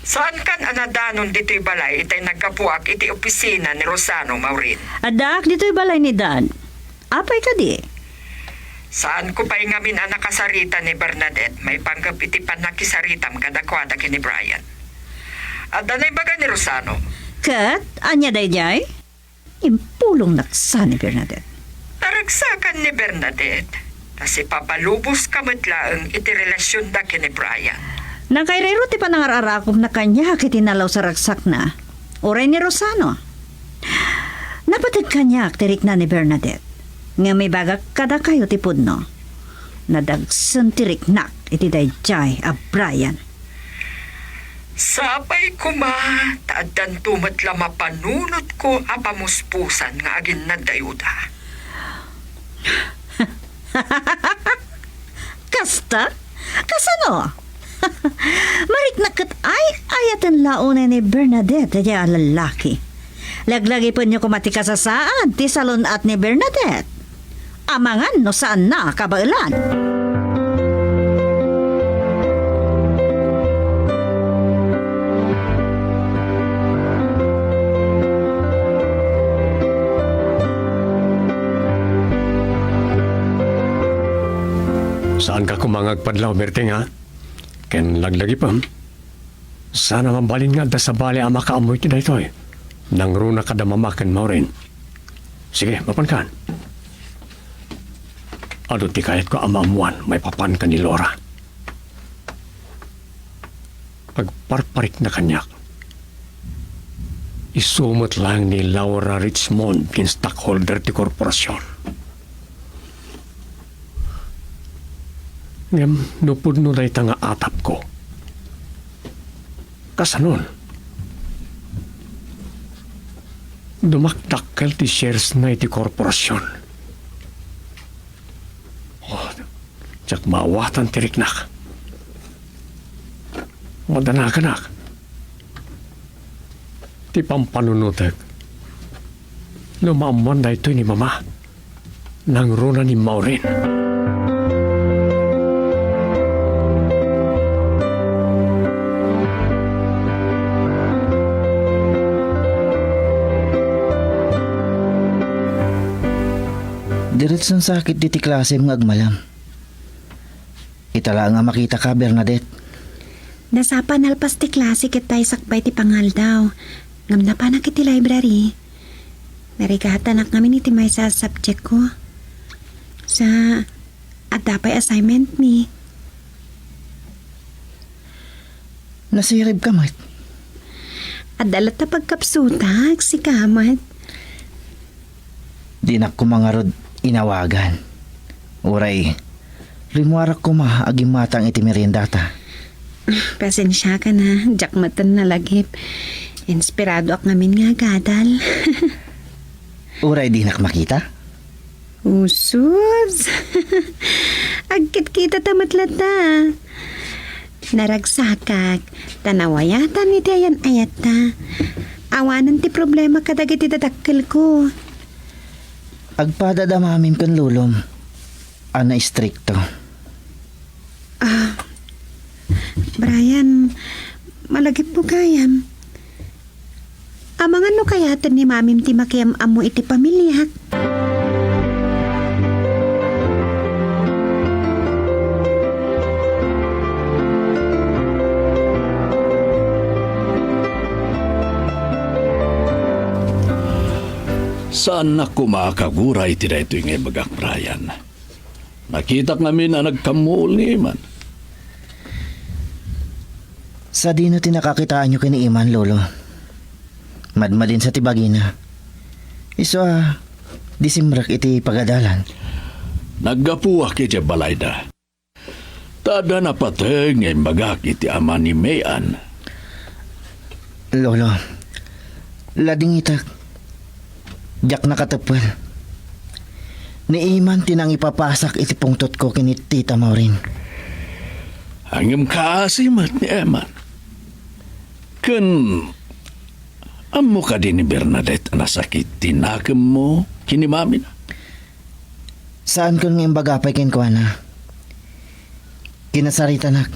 Saankan a nadanon ditoy balay itay naggapuak iti opisina ni Rosano, Maureen? Addaak ditoy balay ni Dad. Apay kadi? Saanko pay ngamin a nakasarita ni Bernadette maipanggep iti pannakisaritam kadakuada ken ni Brian. Adda naibaga ni Rosano. Ket ania daydiay? Impulongnak sa ni Bernadette. Naragsakan ni Bernadette, ta sipapaluboska met laeng iti relasionda ken ni Brian. Nakairiro ti panangar-arakupna kaniak iti nalaw sa ragsakna. Uray ni Rosano. Napateg kaniak ti rikna ni Bernadette. Ngem ibagak kadakayo ti pudno. Nadagsen ti riknak iti daydiay a Brian. Sapay koma ta addanto met la mapanunotko a pamuspusan nga aginnad dayta. Kasta? Kasano? Mariknak ket ay-ayaten la unay ni Bernadette daydiay a lallaki. Laglagipenyo koma ti kasasaan ti salun-at ni Bernadette. Amangan no saanna a kabaelan. Saanka koma nga agpadlaw, Berting, a? Ken laglagipem. Saan a mabalin nga adda sabali a makaammo iti daytoy. Nangruna kada Mama ken Maureen. Sige, mapankan. Adu ti kayatko a maammuan maipapan ken ni Laura. Agparparikna kaniak. Isu met laeng ni Laura Richmond ken stockholder ti korporasion. Ngem no pudno dayta nga atapko, kasanon? Dumakdakkel ti sharesna iti korporasion. Oh, diak maawatan ti riknak. Madanaganak. Ti pampanunotek. No maammuan daytoy ni Mama, nangruna ni Maureen. Diretson sakit diti klasem nga agmalem. Ita laeng a makitaka, Bernadette. Nasapa nalpas ti klase ket tay sakbay ti pangaldaw. Ngem napanak iti library. Narigatanak ngamin iti maysa a subject ko. Sa, adda pay assignment mi. Nasirib ka met. Adda latta pagkapsutak, sika met. Dinak koma ngarud inawagan. Uray, rimmuarak koma a gimmatang iti meriendata. Pasensiakan a, diak metten nalagip. Inspiradoak ngamin nga agadal. Uray dinak makita? Usus! Agkitkita ta met latta. Naragsakak, ta nawayatan iti ayan-ayatta. Awanen ti problema kadagiti dadakkelko. Agpada da mamim ken lolom a naistrikto. Ah, Brian, malagipmo gayam. Amangan no kayaten ni mamim ti makiam-ammo iti pamiliak. Saannak koma a kagura iti daytoy nga ibagak, Brian. Nakitak ngamin a nagkammuol ni Iman. Sadino ti nakakitaanyo ken ni Iman, Lolo? Madmadin sa ti bagina. Isu a, disimrek iti pagadalan. Naggapuak iti balayda. Ta adda napateg nga imbagak iti ama ni May-an. Lolo, ladingitek. Diak nakateppel. Ni Iman ti nangipapasak iti pungtotko ken ni Tita Maureen. Ngem kaasi met ni Iman. Ken Ammo kadi ni Bernadette a nasakit ti nakemmo ken ni mamina? Saankon nga imbaga pay kenkuana. Kinasaritanak.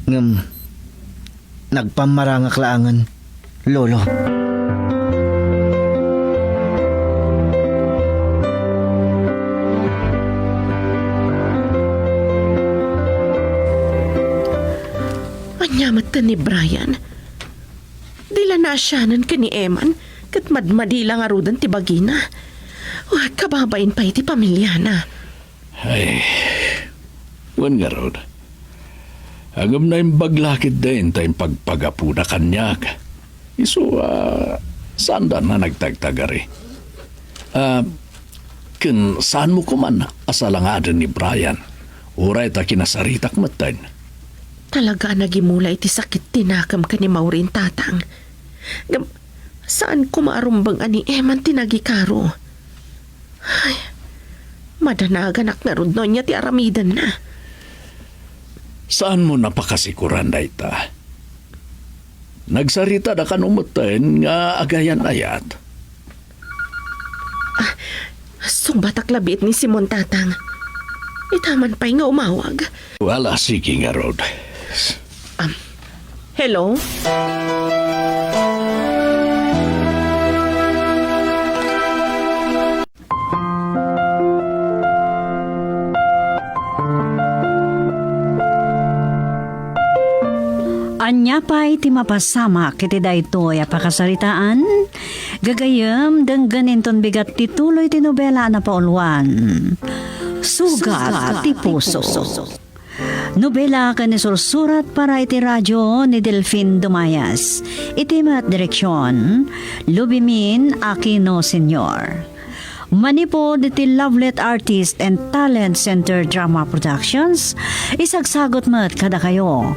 Ngem nagpammarangak laengen, Lolo. Ania metten ni Brian? Di la naasianan ken ni Eman, ket madmadi la ngaruden ti bagina. Wen, kababain pay ti pamiliana. Ay, wen ngarud, ngem naimbag la ketdi ta impagpagapuna kaniak. Isu a saanda a nagtagtagari. Ah, ken saanmo koman a salangaden ni Brian, uray ta kinasaritak metten. Talaga a nagimula iti sakit ti nakem ken ni Maureen, Tatang. Ngem, saan koma a rumbeng a ni Eman ti nagikaro. Ay, madanaganak ngarud no ania ti aramidenna. Saanmo a pakasikuran dayta? Nagsaritada kano metten nga agayan-ayat. Ah, sungbatak la biit ni Simon, Tatang. Itaman pay nga umawag. Wala, sige ngarud. Um, hello? Ania pay ti mapasamak iti daytoy a pakasaritaan? Gagayyem, denggen inton bigat ti tuloy ti nobela a napauluan. Sugat ti puso. Nobela ken isursurat para iti radio ni Delfin Dumayas. Iti met direksion, Lubimin Aquino Senior. Manipud iti Lovelet Artist and Talent Center Drama Productions, isagsagut met kadakayo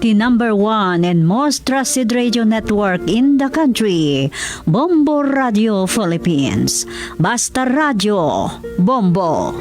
ti number one and most trusted radio network in the country, Bombo Radio Philippines. Basta Radio, Bombo.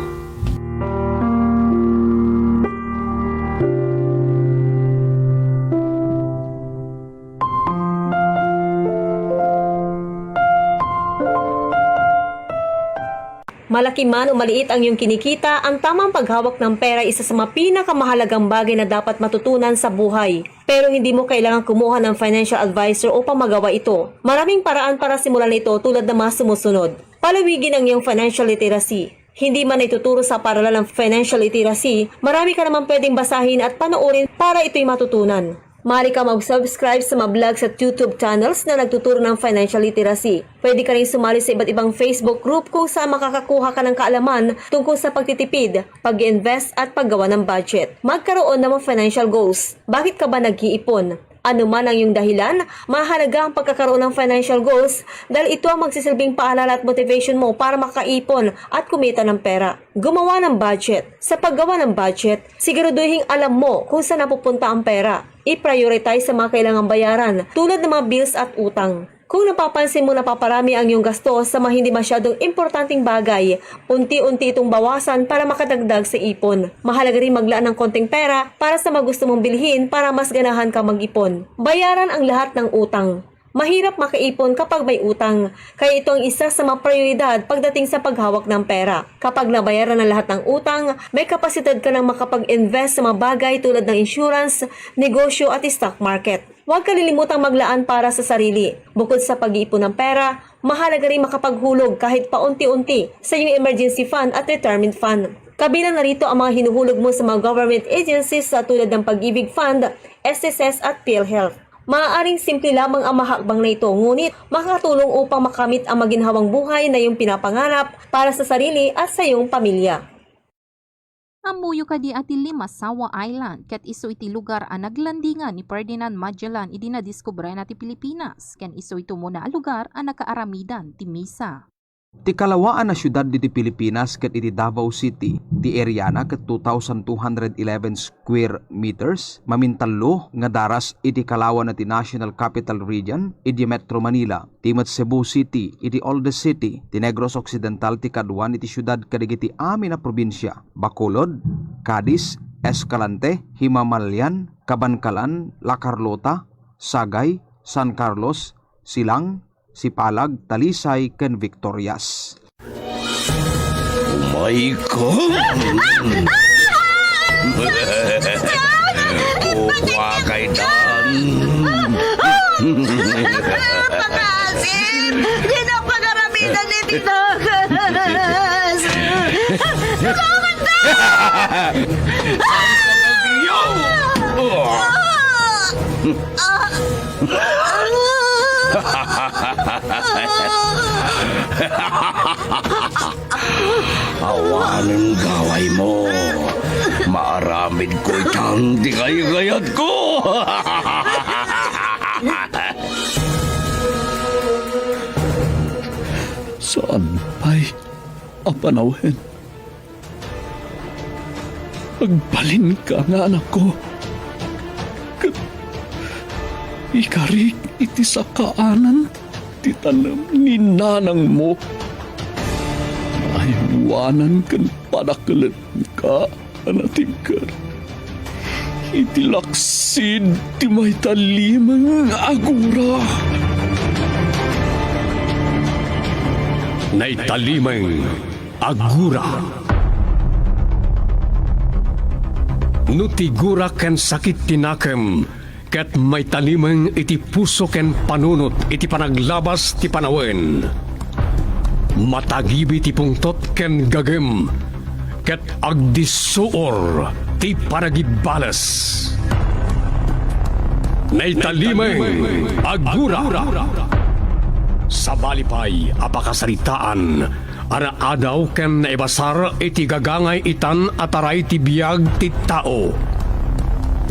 Malaki man o maliit ang iyong kinikita, ang tamang paghawak ng pera ay isa sa mga pinakamahalagang bagay na dapat matutunan sa buhay. Pero hindi mo kailangan kumuha ng financial advisor upang magawa ito. Maraming paraan para simulan ito, tulad ng mga sumusunod. Palawigin ang iyong financial literacy. Hindi man ituturo sa paaralan ang financial literacy, marami ka naman pwedeng basahin at panoorin para ito'y matutunan. Maaari ka mag-subscribe sa mga vlogs at YouTube channels na nagtuturo ng financial literacy. Pwede ka rin sumali sa iba't ibang Facebook group kung saan makakakuha ka ng kaalaman tungkol sa pagtitipid, pag-invest at paggawa ng budget. Magkaroon ng mga financial goals. Bakit ka ba nag-iipon? Ano man ang iyong dahilan, mahalaga ang pagkakaroon ng financial goals dahil ito ang magsisilbing paalala at motivation mo para makaipon at kumita ng pera. Gumawa ng budget. Sa paggawa ng budget, siguraduhing alam mo kung saan napupunta ang pera. I-prioritize sa mga kailangang bayaran, tulad ng mga bills at utang. Kung napapansin mo napaparami ang iyong gasto sa mga hindi masyadong importanteng bagay, unti-unti itong bawasan para makadagdag sa ipon. Mahalaga rin maglaan ng konting pera para sa mga gusto mong bilhin para mas ganahan ka mag-ipon. Bayaran ang lahat ng utang. Mahirap makaipon kapag may utang, kaya ito ang isa sa mga prioridad pagdating sa paghawak ng pera. Kapag nabayaran ang lahat ng utang, may kapasidad ka nang makapag-invest sa mga bagay tulad ng insurance, negosyo at stock market. Huwag kalilimutang maglaan para sa sarili. Bukod sa pag-iipon ng pera, mahalaga rin makapaghulog kahit paunti-unti sa iyong emergency fund at retirement fund. Kabilang na rito ang mga hinuhulog mo sa mga government agencies sa tulad ng Pag-ibig Fund, S S S at PhilHealth. Maaaring simple lamang ang mahakbang na ito, ngunit makakatulong upang makamit ang maginhawang buhay na iyong pinapangarap para sa sarili at sa iyong pamilya. Ammoyo kadi a ti Limasawa Island ket isu iti lugar a naglandingan ni Ferdinand Magellan idi nadiskubrena ti Pilipinas, ken isu iti umuna a lugar a nakaaramidan ti misa. Ti kalawaan a siudad diti Pilipinas ket iti Davao City, ti areana ket two thousand two hundred eleven square meters, mamintallo nga daras iti kalawana ti National Capital Region idi Metro Manila. Ti met Cebu City iti oldest city, ti Negros Occidental ti kaduan iti siudad kadagiti amin a probinsia, Bacolod, Cadiz, Escalante, Himamalyan, Kabankalan, La Carlota, Sagay, San Carlos, Silang, Sipalag, Talisay, ken Victorias. Umayka! Kukua kaytan! Pakasip! Di na pag-aramidan ni Tinagas! Bakit na? Awanen gawaymo. Maaramidko itan ti kaykayatko. Saan pay a panawen? Agbalinka nga anakko, ket ikarik iti sakaanan ti tanem ni nanangmo. Aywanan ken padakelenka a natibker iti laksid ti maitalimeng a gura. Naitalimeng a gura. No ti gura ken sakit ti nakem ket maitalimeng iti puso ken panunot iti panaglabas ti panawen, matagibi ti pungtot ken gagem, ket agdissuor ti panagibales. Naitalimeng a gura. Sabali pay a pakasaritaan a naadaw ken naibasar iti gagangay itan a taray ti biag ti tao.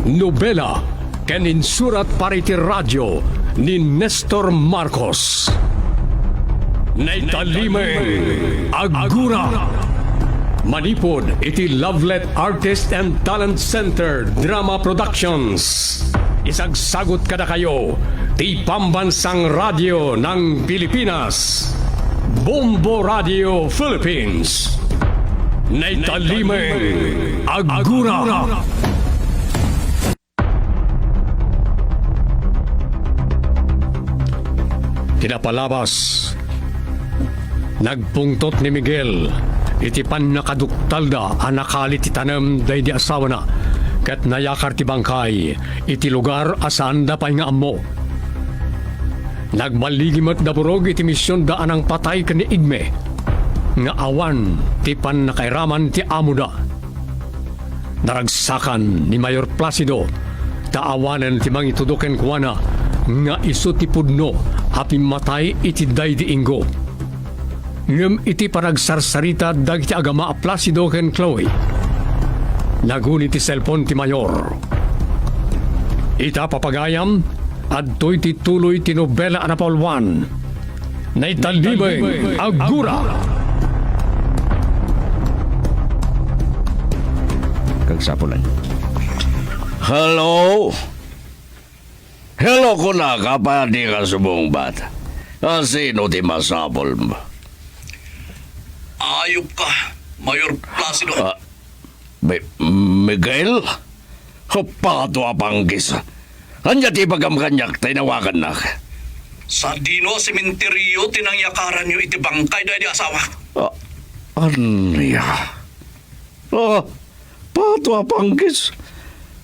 Nobela ken insurat para iti radio ni Nestor Marcos. Naitalimeng a gura. Manipud iti Lovelet Artist and Talent Center Drama Productions. Isagsagut kadakayo ti Pambansang Radyo ng Pilipinas, Bombo Radio Philippines. Naitalimeng a gura. Ti napalabas, nagpungtot ni Miguel iti pannakaduktalda a nakali ti tanem daydi asawana, ket nayakar ti bangkay iti lugar a saanda pay nga ammo. Nagballigi met da Burog iti misionda a nangpatay ken ni Igme, nga awan ti pannakairaman ti amoda. Naragsakan ni Mayor Placido ta awanen ti mangitudo kenkuana nga isu ti pudno a pimmatay iti daydi Inggo. Ngem iti panagsarsarita dagiti agama a Placido ken Chloe, naguni ti cellphone ti Mayor. Ita, papagayam, adtoy ti tuloy ti nobela a napauluan. Naitalimeng a gura. Kagsapulan. Hello? Hello, kunak, apay a dika sumungbat? A, sino ti masapulmo? Ayupka, Mayor Placido. Ah, Mi-, Miguel? Pato a panggis. Ania ti ibagam kaniak ta inawagannak? Sadino a sementeryo ti nangyakaranyo iti bangkay daydi asawak? Ah, ania? Ah, Pato a panggis.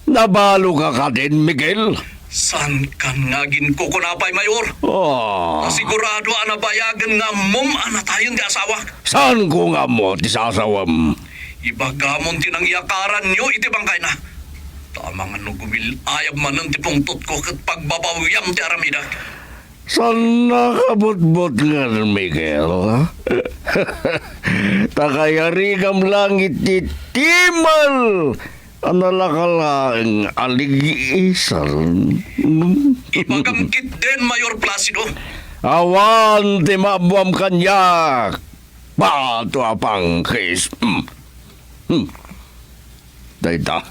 Nabaloka kadin, Miguel? Saankan nga aginkukuna pay, Mayor? Ah. Ta sigurado a nabayagen nga ammom a natayen ti asawak. Saanko nga ammo ti sasawem? Ibagamon ti nangyakaranyo iti bangkayna. Ta amangan no gumil-ayab manen ti pungtotko ket pagbabawiam ti aramidak. Saan nakabutbutngen, Miguel? Ta kayarigam langit ti timal a nalaka laeng a ligisan. Ibagam ketdin, Mayor Placido. Awan ti maammoam kaniak. Pato a panggis. Hmm. Hmm. Dayta,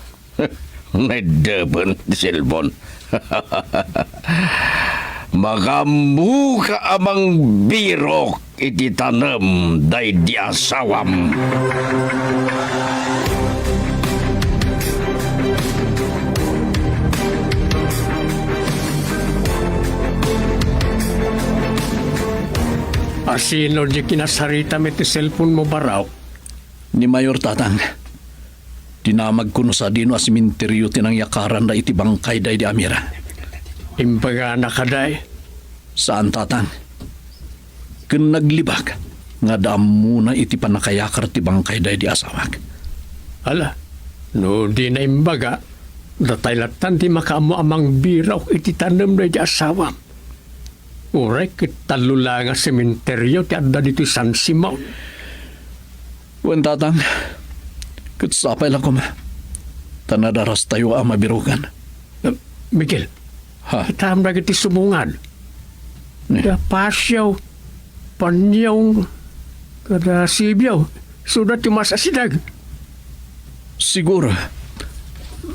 naiddepen ti cellphone. Makaammoka a mangbirok iti tanem daydi asawam. Sino di kinasaritam iti cellphone mo, Barok? Ni Mayor, Tatang. Dinamagko no sadino a sementeryo ti nangyakaranda iti bangkay daydi Amira. Imbagana kadi? Saan, Tatang. Ken naglibak nga adda ammona iti pannakayakar ti bangkay daydi asawak. Ala, no dina imbaga, datay lattan ti makaammo a mangbirok iti tanem daydi asawam. Uray ket tallo la nga sementeryo ti adda ditoy San Simon. Wen, Tatang, ket sapay la koma ta nadarastayo a mabirokan. Eh, Miguel, ha? Kitam dagiti subongad. Ni? Da Pasio, Panyong, kada Sibio, suda ti masasideg. Siguro,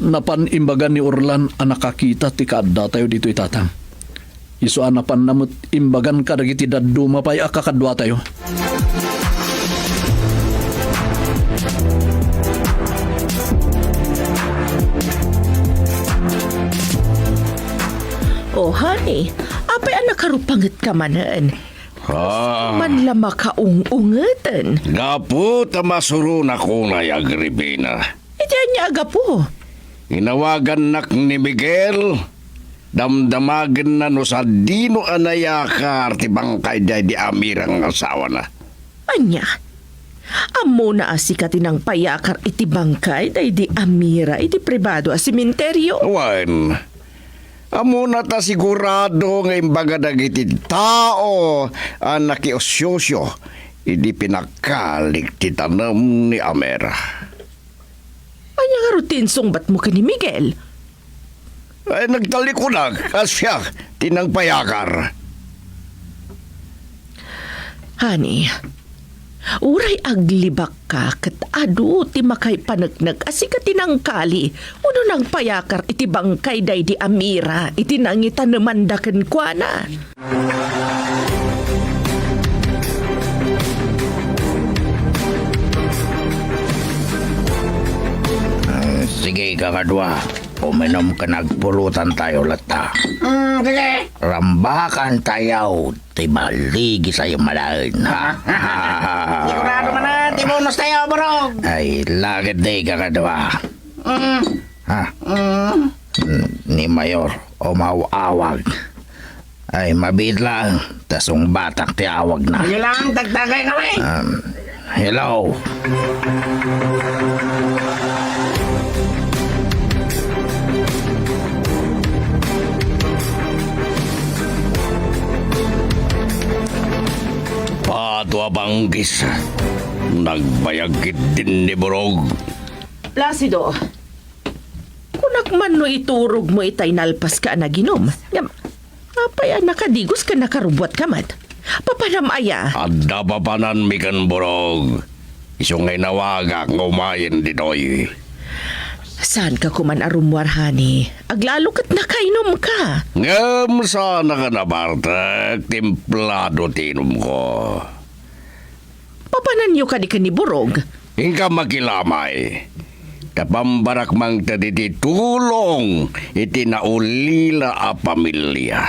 napan imbagan ni Orlan a nakakita ti kaaddatayo ditoy, Tatang. Isu a napanna met imbagan kadagiti dadduma pay a kakaduatayo. O, honey, apay a nakarupangetka manen? Ah. Man la makaung-ungeten. Gapu ta masuronak unay, Agripina. Iti ania a gapu? Inawagannak ni Miguel, damdamagenna no sadino a nayakar ti bangkay daydi Amira nga asawana. Ania? Ammona a sika ti nangpayakar iti bangkay daydi Amira iti pribado a sementeryo? Wen, ammona ta sigurado nga imbaga dagiti tao a nakiusiusio idi pinakalik ti tanem ni Amira. Ania ngarud ti insungbatmo ken ni Miguel? Ay, nagtalikudak a siak ti nangpayakar. Honey, uray aglibakka ket adu ti makaipaneknek a sika ti nangkali wenno nangpayakar iti bangkay daydi Amira iti nangitanemanda kenkuana. Ah, sige, kakadua. Uminom ken agpulutantayo latta. Mm, sige. Rambakantayo ti balligitayo malaen, ha? Sigurado man a ti bonostayo, Borog. Ay, lakad di, kakadua. Mm. Ha? Mm. Ni Mayor, umaw-awag. Ay, mabiit lang, ta sungbatak ti awagna. Sige lang, tagtagay kami. Um, hello. Pato a banggis. Nagbayag ketdin ni Borog. Placido, kunak man no iturogmo itay nalpaska a naginom. Ngem, apay a nakadigos ken nakarubbuatka met? Papanam aya? Adda papananmi ken Borog. Isu nga inawagak nga umayen ditoy. Saanka koman a rummuar, honey. Aglalo ket nakainomka. Ngem saanka a nabartek, templado ti inumko. Papananyo kadi ken ni Borog? Inka makilamay. Ta pambarak mangted iti tulong iti naulila a pamilia.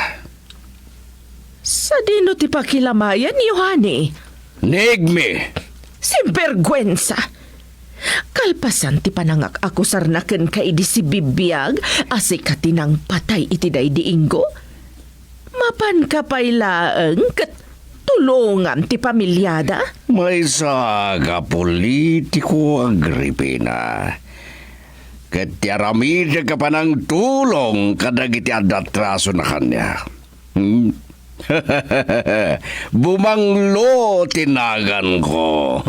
Sadino ti pakilamayanyo, honey? Ni Igmi. Sinberguensa! Kalpasan ti panangak-akusarna kenka idi sibibiag a sika ti nangpatay iti daydi Ingo, mapanka pay laeng ket tulongam ti pamiliada? Maysa ka politiko, Agripina. Ket ti aramidek a panangtulong kadagiti adda atrasona kaniak. Hmm? Bumanglo ti naganko.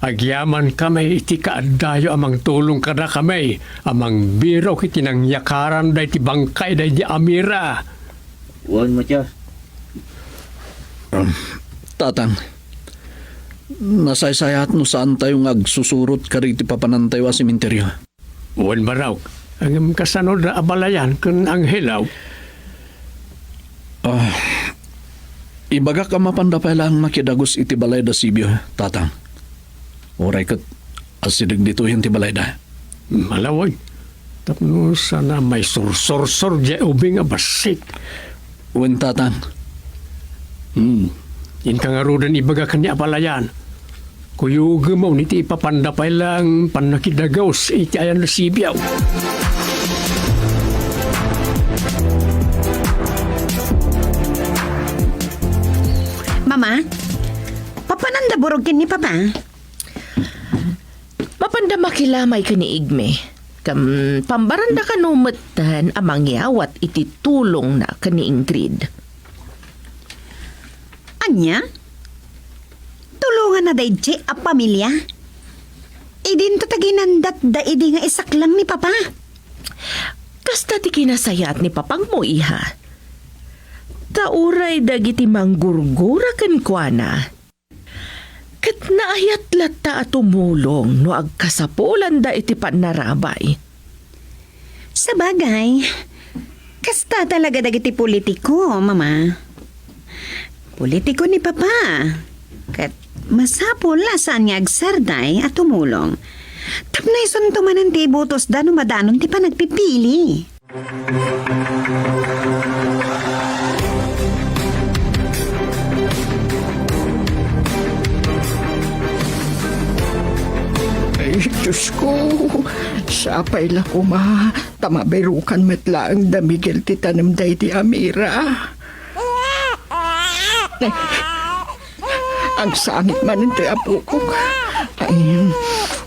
Agyamankami iti kaaddayo a mangtulong kadakami a mangbirok iti nangyakaranda iti bangkay daydi Amira. Wen, Mattias. Um, Tatang, nasaysayaat no saantayo nga agsusurot kadagiti papanantayo a sementeryo. Wen, Barok, ngem kasano da abalayan ken Angelo? Ah, ibagak a mapanda pay laeng makidagus iti balay da Sibio, Tatang. Uray ket asideg ditoyen ti balayda. Malawag. Tapno saan a maisursursor diay ubing a bassit. Wen, Tatang. Hmm. Inka ngaruden ibaga ken ni Apalayan. Kuyogem a iti ipapanda pay lang pannakidagaus iti ayan a sibiaw. Mama, papananda burog ken ni Papa? Mapanda makilamay ken ni Igme. Ken pambaranda kano metten a mangyawat iti tulongna ken ni Ingrid. Ania? Tulonganna daydiay a pamilia? Idinto ta ginandatda idi nga isaklang ni Papa. Kasta ti kinasayaat ni Papangmo, iha. Ta uray dagiti manggurgura kenkuana, ket naayat latta a tumulong no agkasapulanda iti pannarabay. Sabagay, kasta talaga dagiti politiko, Mama. Politiko ni Papa. Ket masapul a saan nga agsardeng a tumulong. Tapno isunto manen ti ibutosda no madanon ti panagpipili. Ay, Diyos ko, sapay la koma, ta mabirukan met laeng da Miguel ti tanem daydi a mira. Agsangit manen ti apok. Ay,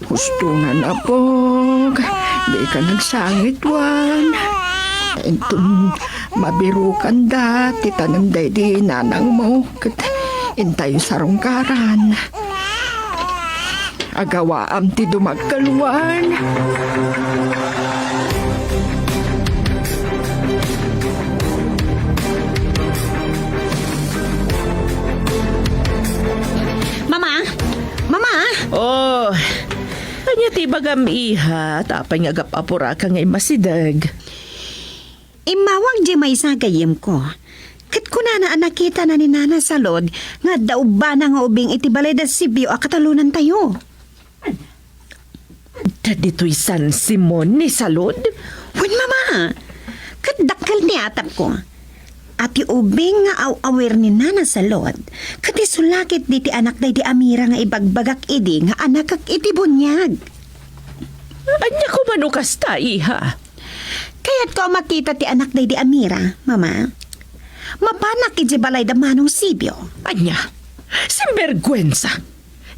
husto nga napok. Dika nagsangit, Juan. Inton mabirukanda ti tanem daydi nanangmo, ket intayo sarungkaran. Agawaam ti dumagkalwan. Mama! Mama! Oh, ania ti ibagam, iha? Apay nga agap-apuraka nga immasideg? Immawag diay maysa a gayyemko. Ket kunana a nakitana ni Nana Salud nga adda ubbana nga ubing iti balay da Sibio a katalonantayo. Adda ditoy San Simon ni Salud? Wen, Mama! Ket dakkel ti atapko a ti ubing nga aw-awir ni Nana Salud, ket isu la ketdi ti anak daydi a mira nga ibagbagak idi nga anakek iti buniag. Ania koma no kasta, iha? Kayatko a makita ti anak daydi a mira, Mama. Mapanak idiay balay da Manong Sibio. Ania? Sinberguensa!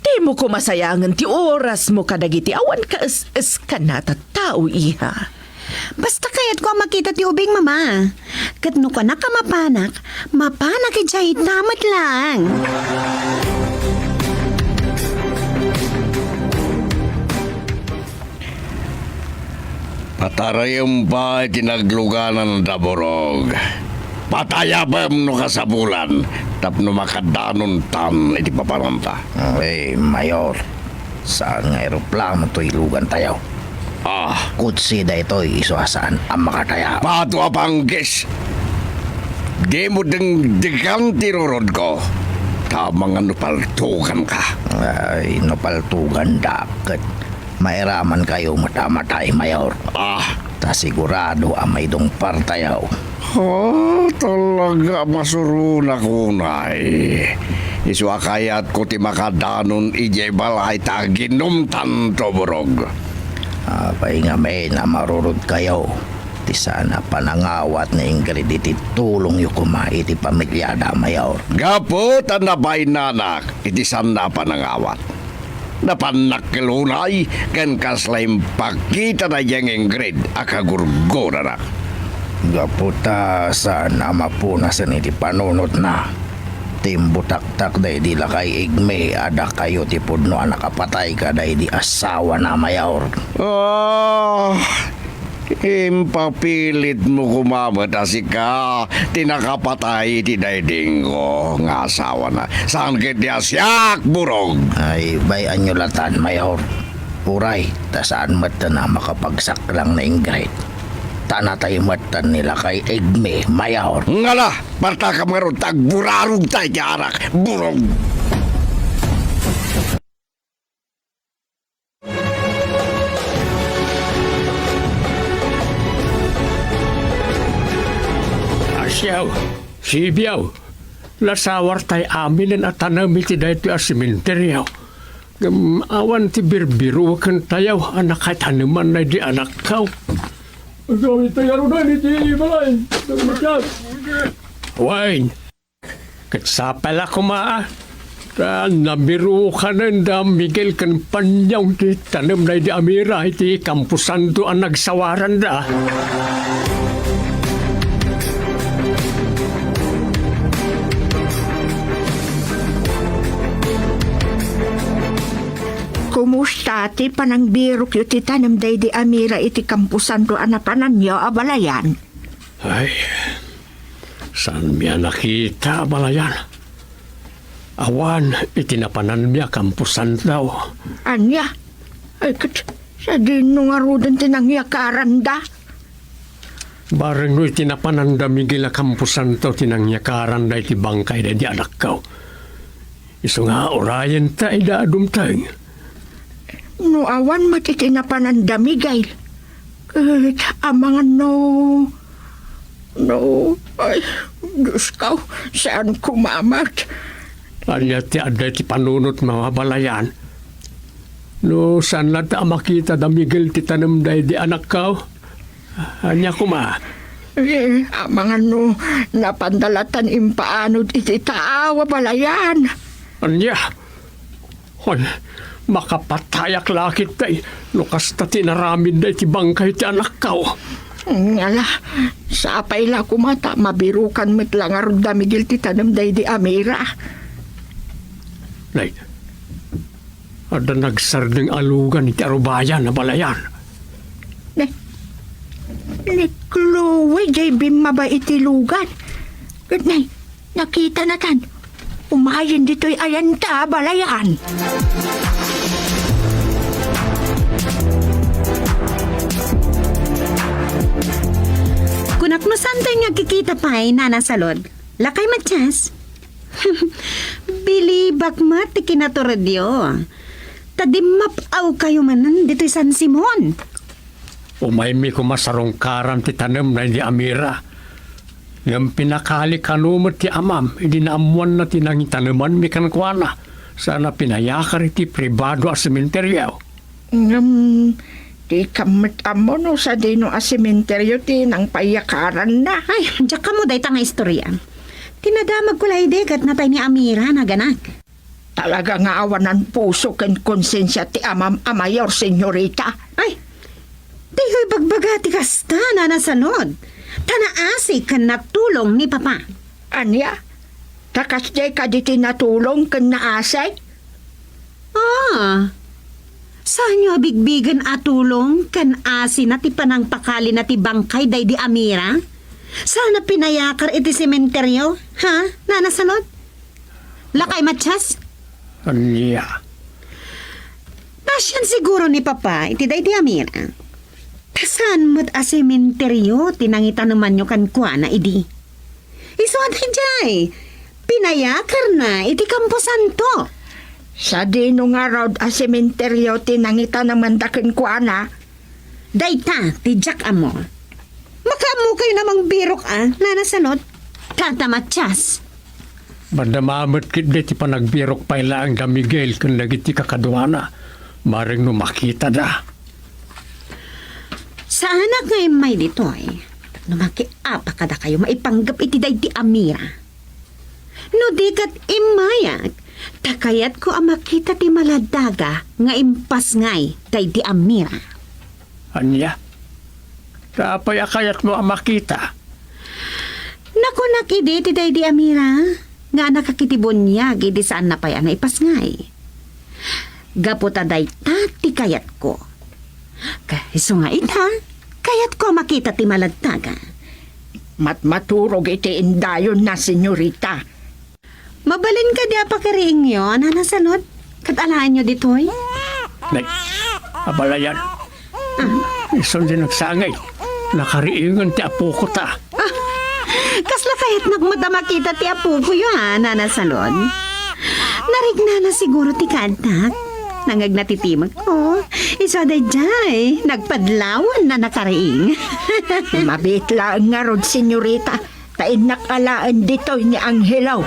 Dimo koma sayangen ti orasmo kadagiti awan kaes-eskan a tattao, iha. Basta kayatko a makita ti ubing, Mama. Ket no kunak a mapanak, mapanak idiay ita met laeng. Patarayem pay ti nagluganan da Burog. Patayabem no kasapulan tapno makadanontan iti papananta. Ay, Mayor, saan nga eroplano toy lugantayo. Ah. Kotse daytoy isu a saan a makatayab. Bato a panggis! Dimo dengdegan ti rurodko. Tama nga no paltuganka. Ay, no paltugandak ket mairamankayo met a matay, Mayor. Ah. Ta sigurado a maidungpartayo. Ah, talaga a masuronak unay. Isu a kayatko ti makadanon idiay balay ta aginumtanto, Burog. Apay ngamin a marurodkayo ti saan a panangawat ni Ingrid iti tulongyo koma iti pamiliada, Mayor? Gapu ta nabainanak iti saan a panangawat. Napannak ket unay ken kasla impakita daydiay nga Ingrid a kagurgurana. Gapu ta saan a mapunasen iti panunotna, timbutaktak daydi lakay Igme a dakayo ti pudno a nakapatay kadaydi asawana, Mayor. Ah, impapilitmo koma met a sika ti nakapatay iti daydingko nga asawana. Saan ketdi a siak, Burog? Ay, bay-anyo latan, Mayor. Uray, ta saan metten a makapagsaklang ni Ingrid. Ta natay metten ni lakay Igme, Mayor. Ngala, partakam ngarud ta agburarogta iti arak, Burog! Aw, sibiaw, nasawartay aminen a tanem iti daytoy a sementeryo. Ngem awan ti birbirokentayo a nakaitaneman daydi anakko. Agawidtayo ngaruden iti balay. Wen, ket sapay la koma a ta nabirokanen da Miguel ken Panyong ti tanem daydi a mira iti kamposanto a nagsawaranda. Kumusta ti panangbirokyo ti tanem daydi a mira iti kamposanto a napananyo a balayan? Ay, saanmi a nakita a balayan. Awan iti napananmi a kamposanto. Ania? Ay, ket sadino ngaruden ti nangyakaranda? Bareng no iti napananda, Miguel, a kamposanto ti nangyakaranda iti bangkay daydi anakko. Isu nga urayenta ida a dumteng. No awan met iti napananda, Miguel, ket amangan no, no, ay, Diosko, saan koma met. Ania ti adda iti panunotmo a balayan? No saan latta a makita da Miguel ti tanem daydi anakko? Ania koma? Eh, amangan no napanda lattan impaanod iti taaw a balayan. Ania? Hoy, makapatayak la ketdi no kasta ti inaramidda iti bangkay ti anakko. Ngala, sapay la koma ta mabirokan met la ngarud da Miguel ti tanem daydi a mira. Nay, adda nagsardeng a lugan iti arubayan a balayan. Ni, ni Chloe jay bimmaba iti lugan. Ket nay, nakitanatan. Umayen ditoy ayanta a balayan. Kunak no saantayo nga agkikita pay, Nana Salud. Lakay, Matias. Bilibak met ti kinaturedyo. Ta dimmap-awkayo manen ditoy San Simon. Umaymi koma sarungkaran ti tanem daydi a mira. Ngem pinakali kano met ti amam idi naammoanna ti nangitanemanmi kenkuana, saan a pinayakar iti pribado a sementeryo. Ngem, dikam met ammo no sadino a sementeryo ti nangpayakaranna. Ay, diak ammo dayta nga istoria. Ti nadamagko la idi ket natay ni Amira, naganak. Talaga nga awanan puso ken konsensia ti amam a mayor, senyorita. Ay, daytoy ibagbaga ti kasta, Nana Salud. Ta naasi ken natulong ni Papa. Ania? Ta kasdiay kadi ti natulong ken naasi? Ah, saanyo a bigbigen a tulong ken asina ti panangpakalina ti bangkay daydi a mira? Saan a pinayakar iti sementeryo, ha, Nana Salud? Lakay, Matias? Ania? Pasian siguro ni Papa iti daydi a mira. Ta saan met a sementeryo ti nangitanemanyo kenkuana idi. Isu a daydiay, pinayakarna iti kamposanto. Sadino ngarud a sementeryo ti nangitanamanda kenkuana? Dayta ti diak ammo. Makaammokayon a mangbirok a, Nana Salud, Tata Matias. Madama met ketdi ti panagbirok pay laeng da Miguel ken dagiti kakaduana, bareng no makitada. Saanak nga immay ditoy no makiapa kadakayo maipanggep iti daydi a mira. No di ket immayak, ta kayatko a makita ti maladaga nga impasngay daydi a mira. Ania? Ta apay a kayatmo a makita? Nakunak idi ti daydi a mira nga nakakitibuniag idi saanna pay a naipasngay. Gapu ta dayta ti kayatko. Ka-, isu nga ita, kayatko a makita ti maladaga. Matmaturog iti indayonna, senyorita. Mabalin kadi a pakariingyo, Nana Salud? Ket alaenyo ditoy? Nay, abalayan. Ah. Isun ti nagsangay. Nakariingen ti apoko ta. Ah, kasla kayatnak met a makita ti apokoyo, a, Nana Salud? Narignana siguro ti kaaddak. Nangngeg natitimek ko. Isu a daydiay, nagpadlawan a nakariing. Mabiit laeng ngarud, senyorita. Ta innak alaen ditoy ni Angelo.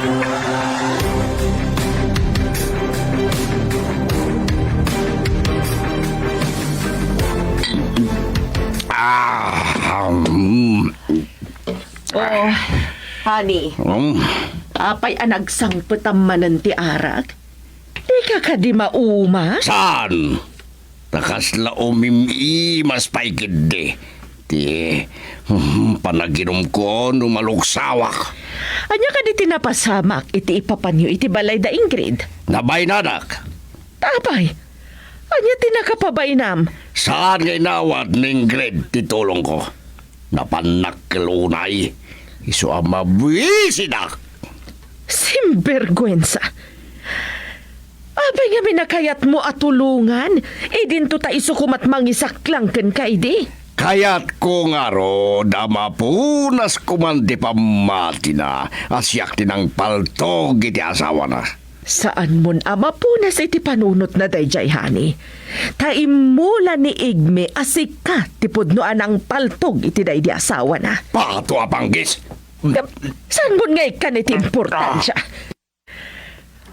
Ah, mm. Oh, honey. Mm. Apay a nagsangpetam manen ti arak? Dika kadi maumas? Saan? Ta kasla umim-imas pay ketdi ti, hmm, panaginumko no malugsawak. Ania kadi ti napasamak iti ipapanyo iti balay da Ingrid? Nabaynanak. Apay, ania ti nakapabaynam? Saan nga inawat ni Ingrid ti tulongko? Napannak ket unay, isu a mabuisidak. Sinberguensa! Apay ngamin a kayatmo a tulongan? Idinto ta isu koma ti mangisaklang kenka idi. Kayatko ngarud a mapunas koman ti pammatina a siak ti nangpaltog iti asawana. Saanmon a mapunas iti panunotna daydiay, honey. Ta immula ni Igme a sika ti pudno a nangpaltog iti daydi asawana. Pato a panggis! Saanmon nga ikkan iti importansia?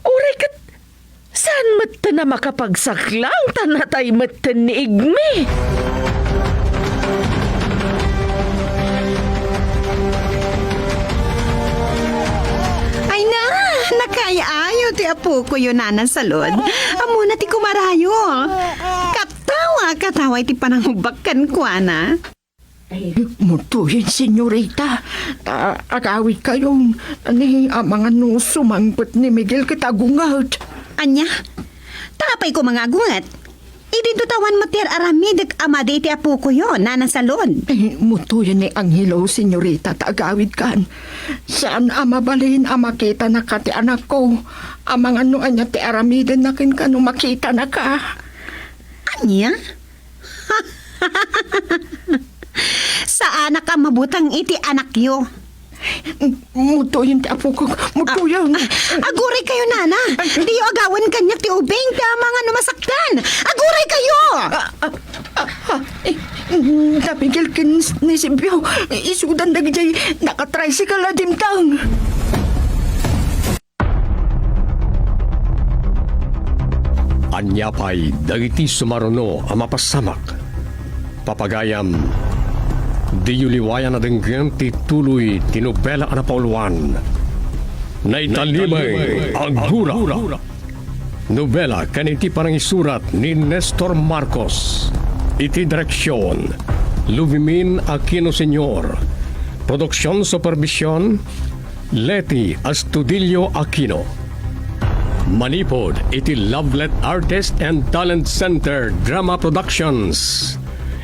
Uray ket, saan metten a makapagsaklang ta natay metten ni Igme? Ay na, nakaay-ayo ti apokoyo, Nana Salud. Ammona ti kumarayo. Katawa, katawa iti panangubbak kenkuana. Mutoyen, senyorita, ta agawidkayon, ni amangan no sumangpet ni Miguel ket agunget. Ania? Ta apay koma nga agunget? Idinto ta awan met ti ar-aramidek a madi iti apokoyo, Nana Salud. Eh, mutoyen ni Angelo, senyorita, ta agawidkan. Saan a mabalin a makitanaka ti anakko. Amangan no ania ti aramidenna kenka no makitanaka. Ania? Saanak a mabuteng iti anakyo. Mutoyen ti apokok. Mutoyen. Ah, ah, aguray kayo, Nana. Diyo agawen kaniak ti ubing ti amangan no masaktan. Aguray kayo! Ah, ah, ah, ah, eh, mm, napigil ken ni Sibyo. Isudan dagiti nakatricycle a dimtang. Ania pay dagiti sumaruno a mapasamak? Papagayam, diyo liwayan a denggen ti tuloy ti nobela a napauluan, Naitalimay a Gura. Nobela ken iti panangisurat ni Nestor Marcos. Iti direksion, Luvimin Aquino Senior. Produksion supervision, Leti Astudillo Aquino. Manipud iti Lovelet Artist and Talent Center Drama Productions.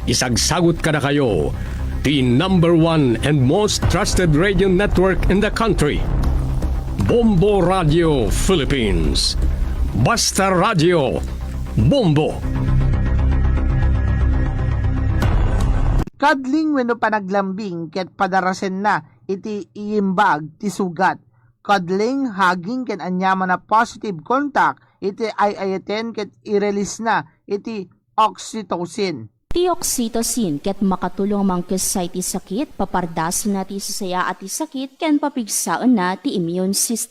Isagsagut kadakayo ti number one and most trusted radio network in the country, Bombo Radio Philippines. Basta Radio, Bombo! Cuddling wenno panaglambing ket padarasenna iti iimbag ti sugat. Cuddling, hugging, ken aniaman a positive contact iti ay-ayaten ket i-release na iti oxytocin. Ti oxytocin ket makatulong a mangkessa iti sakit, papardasenna ti sasayaat ti sakit, ken papigsaenna ti immune system.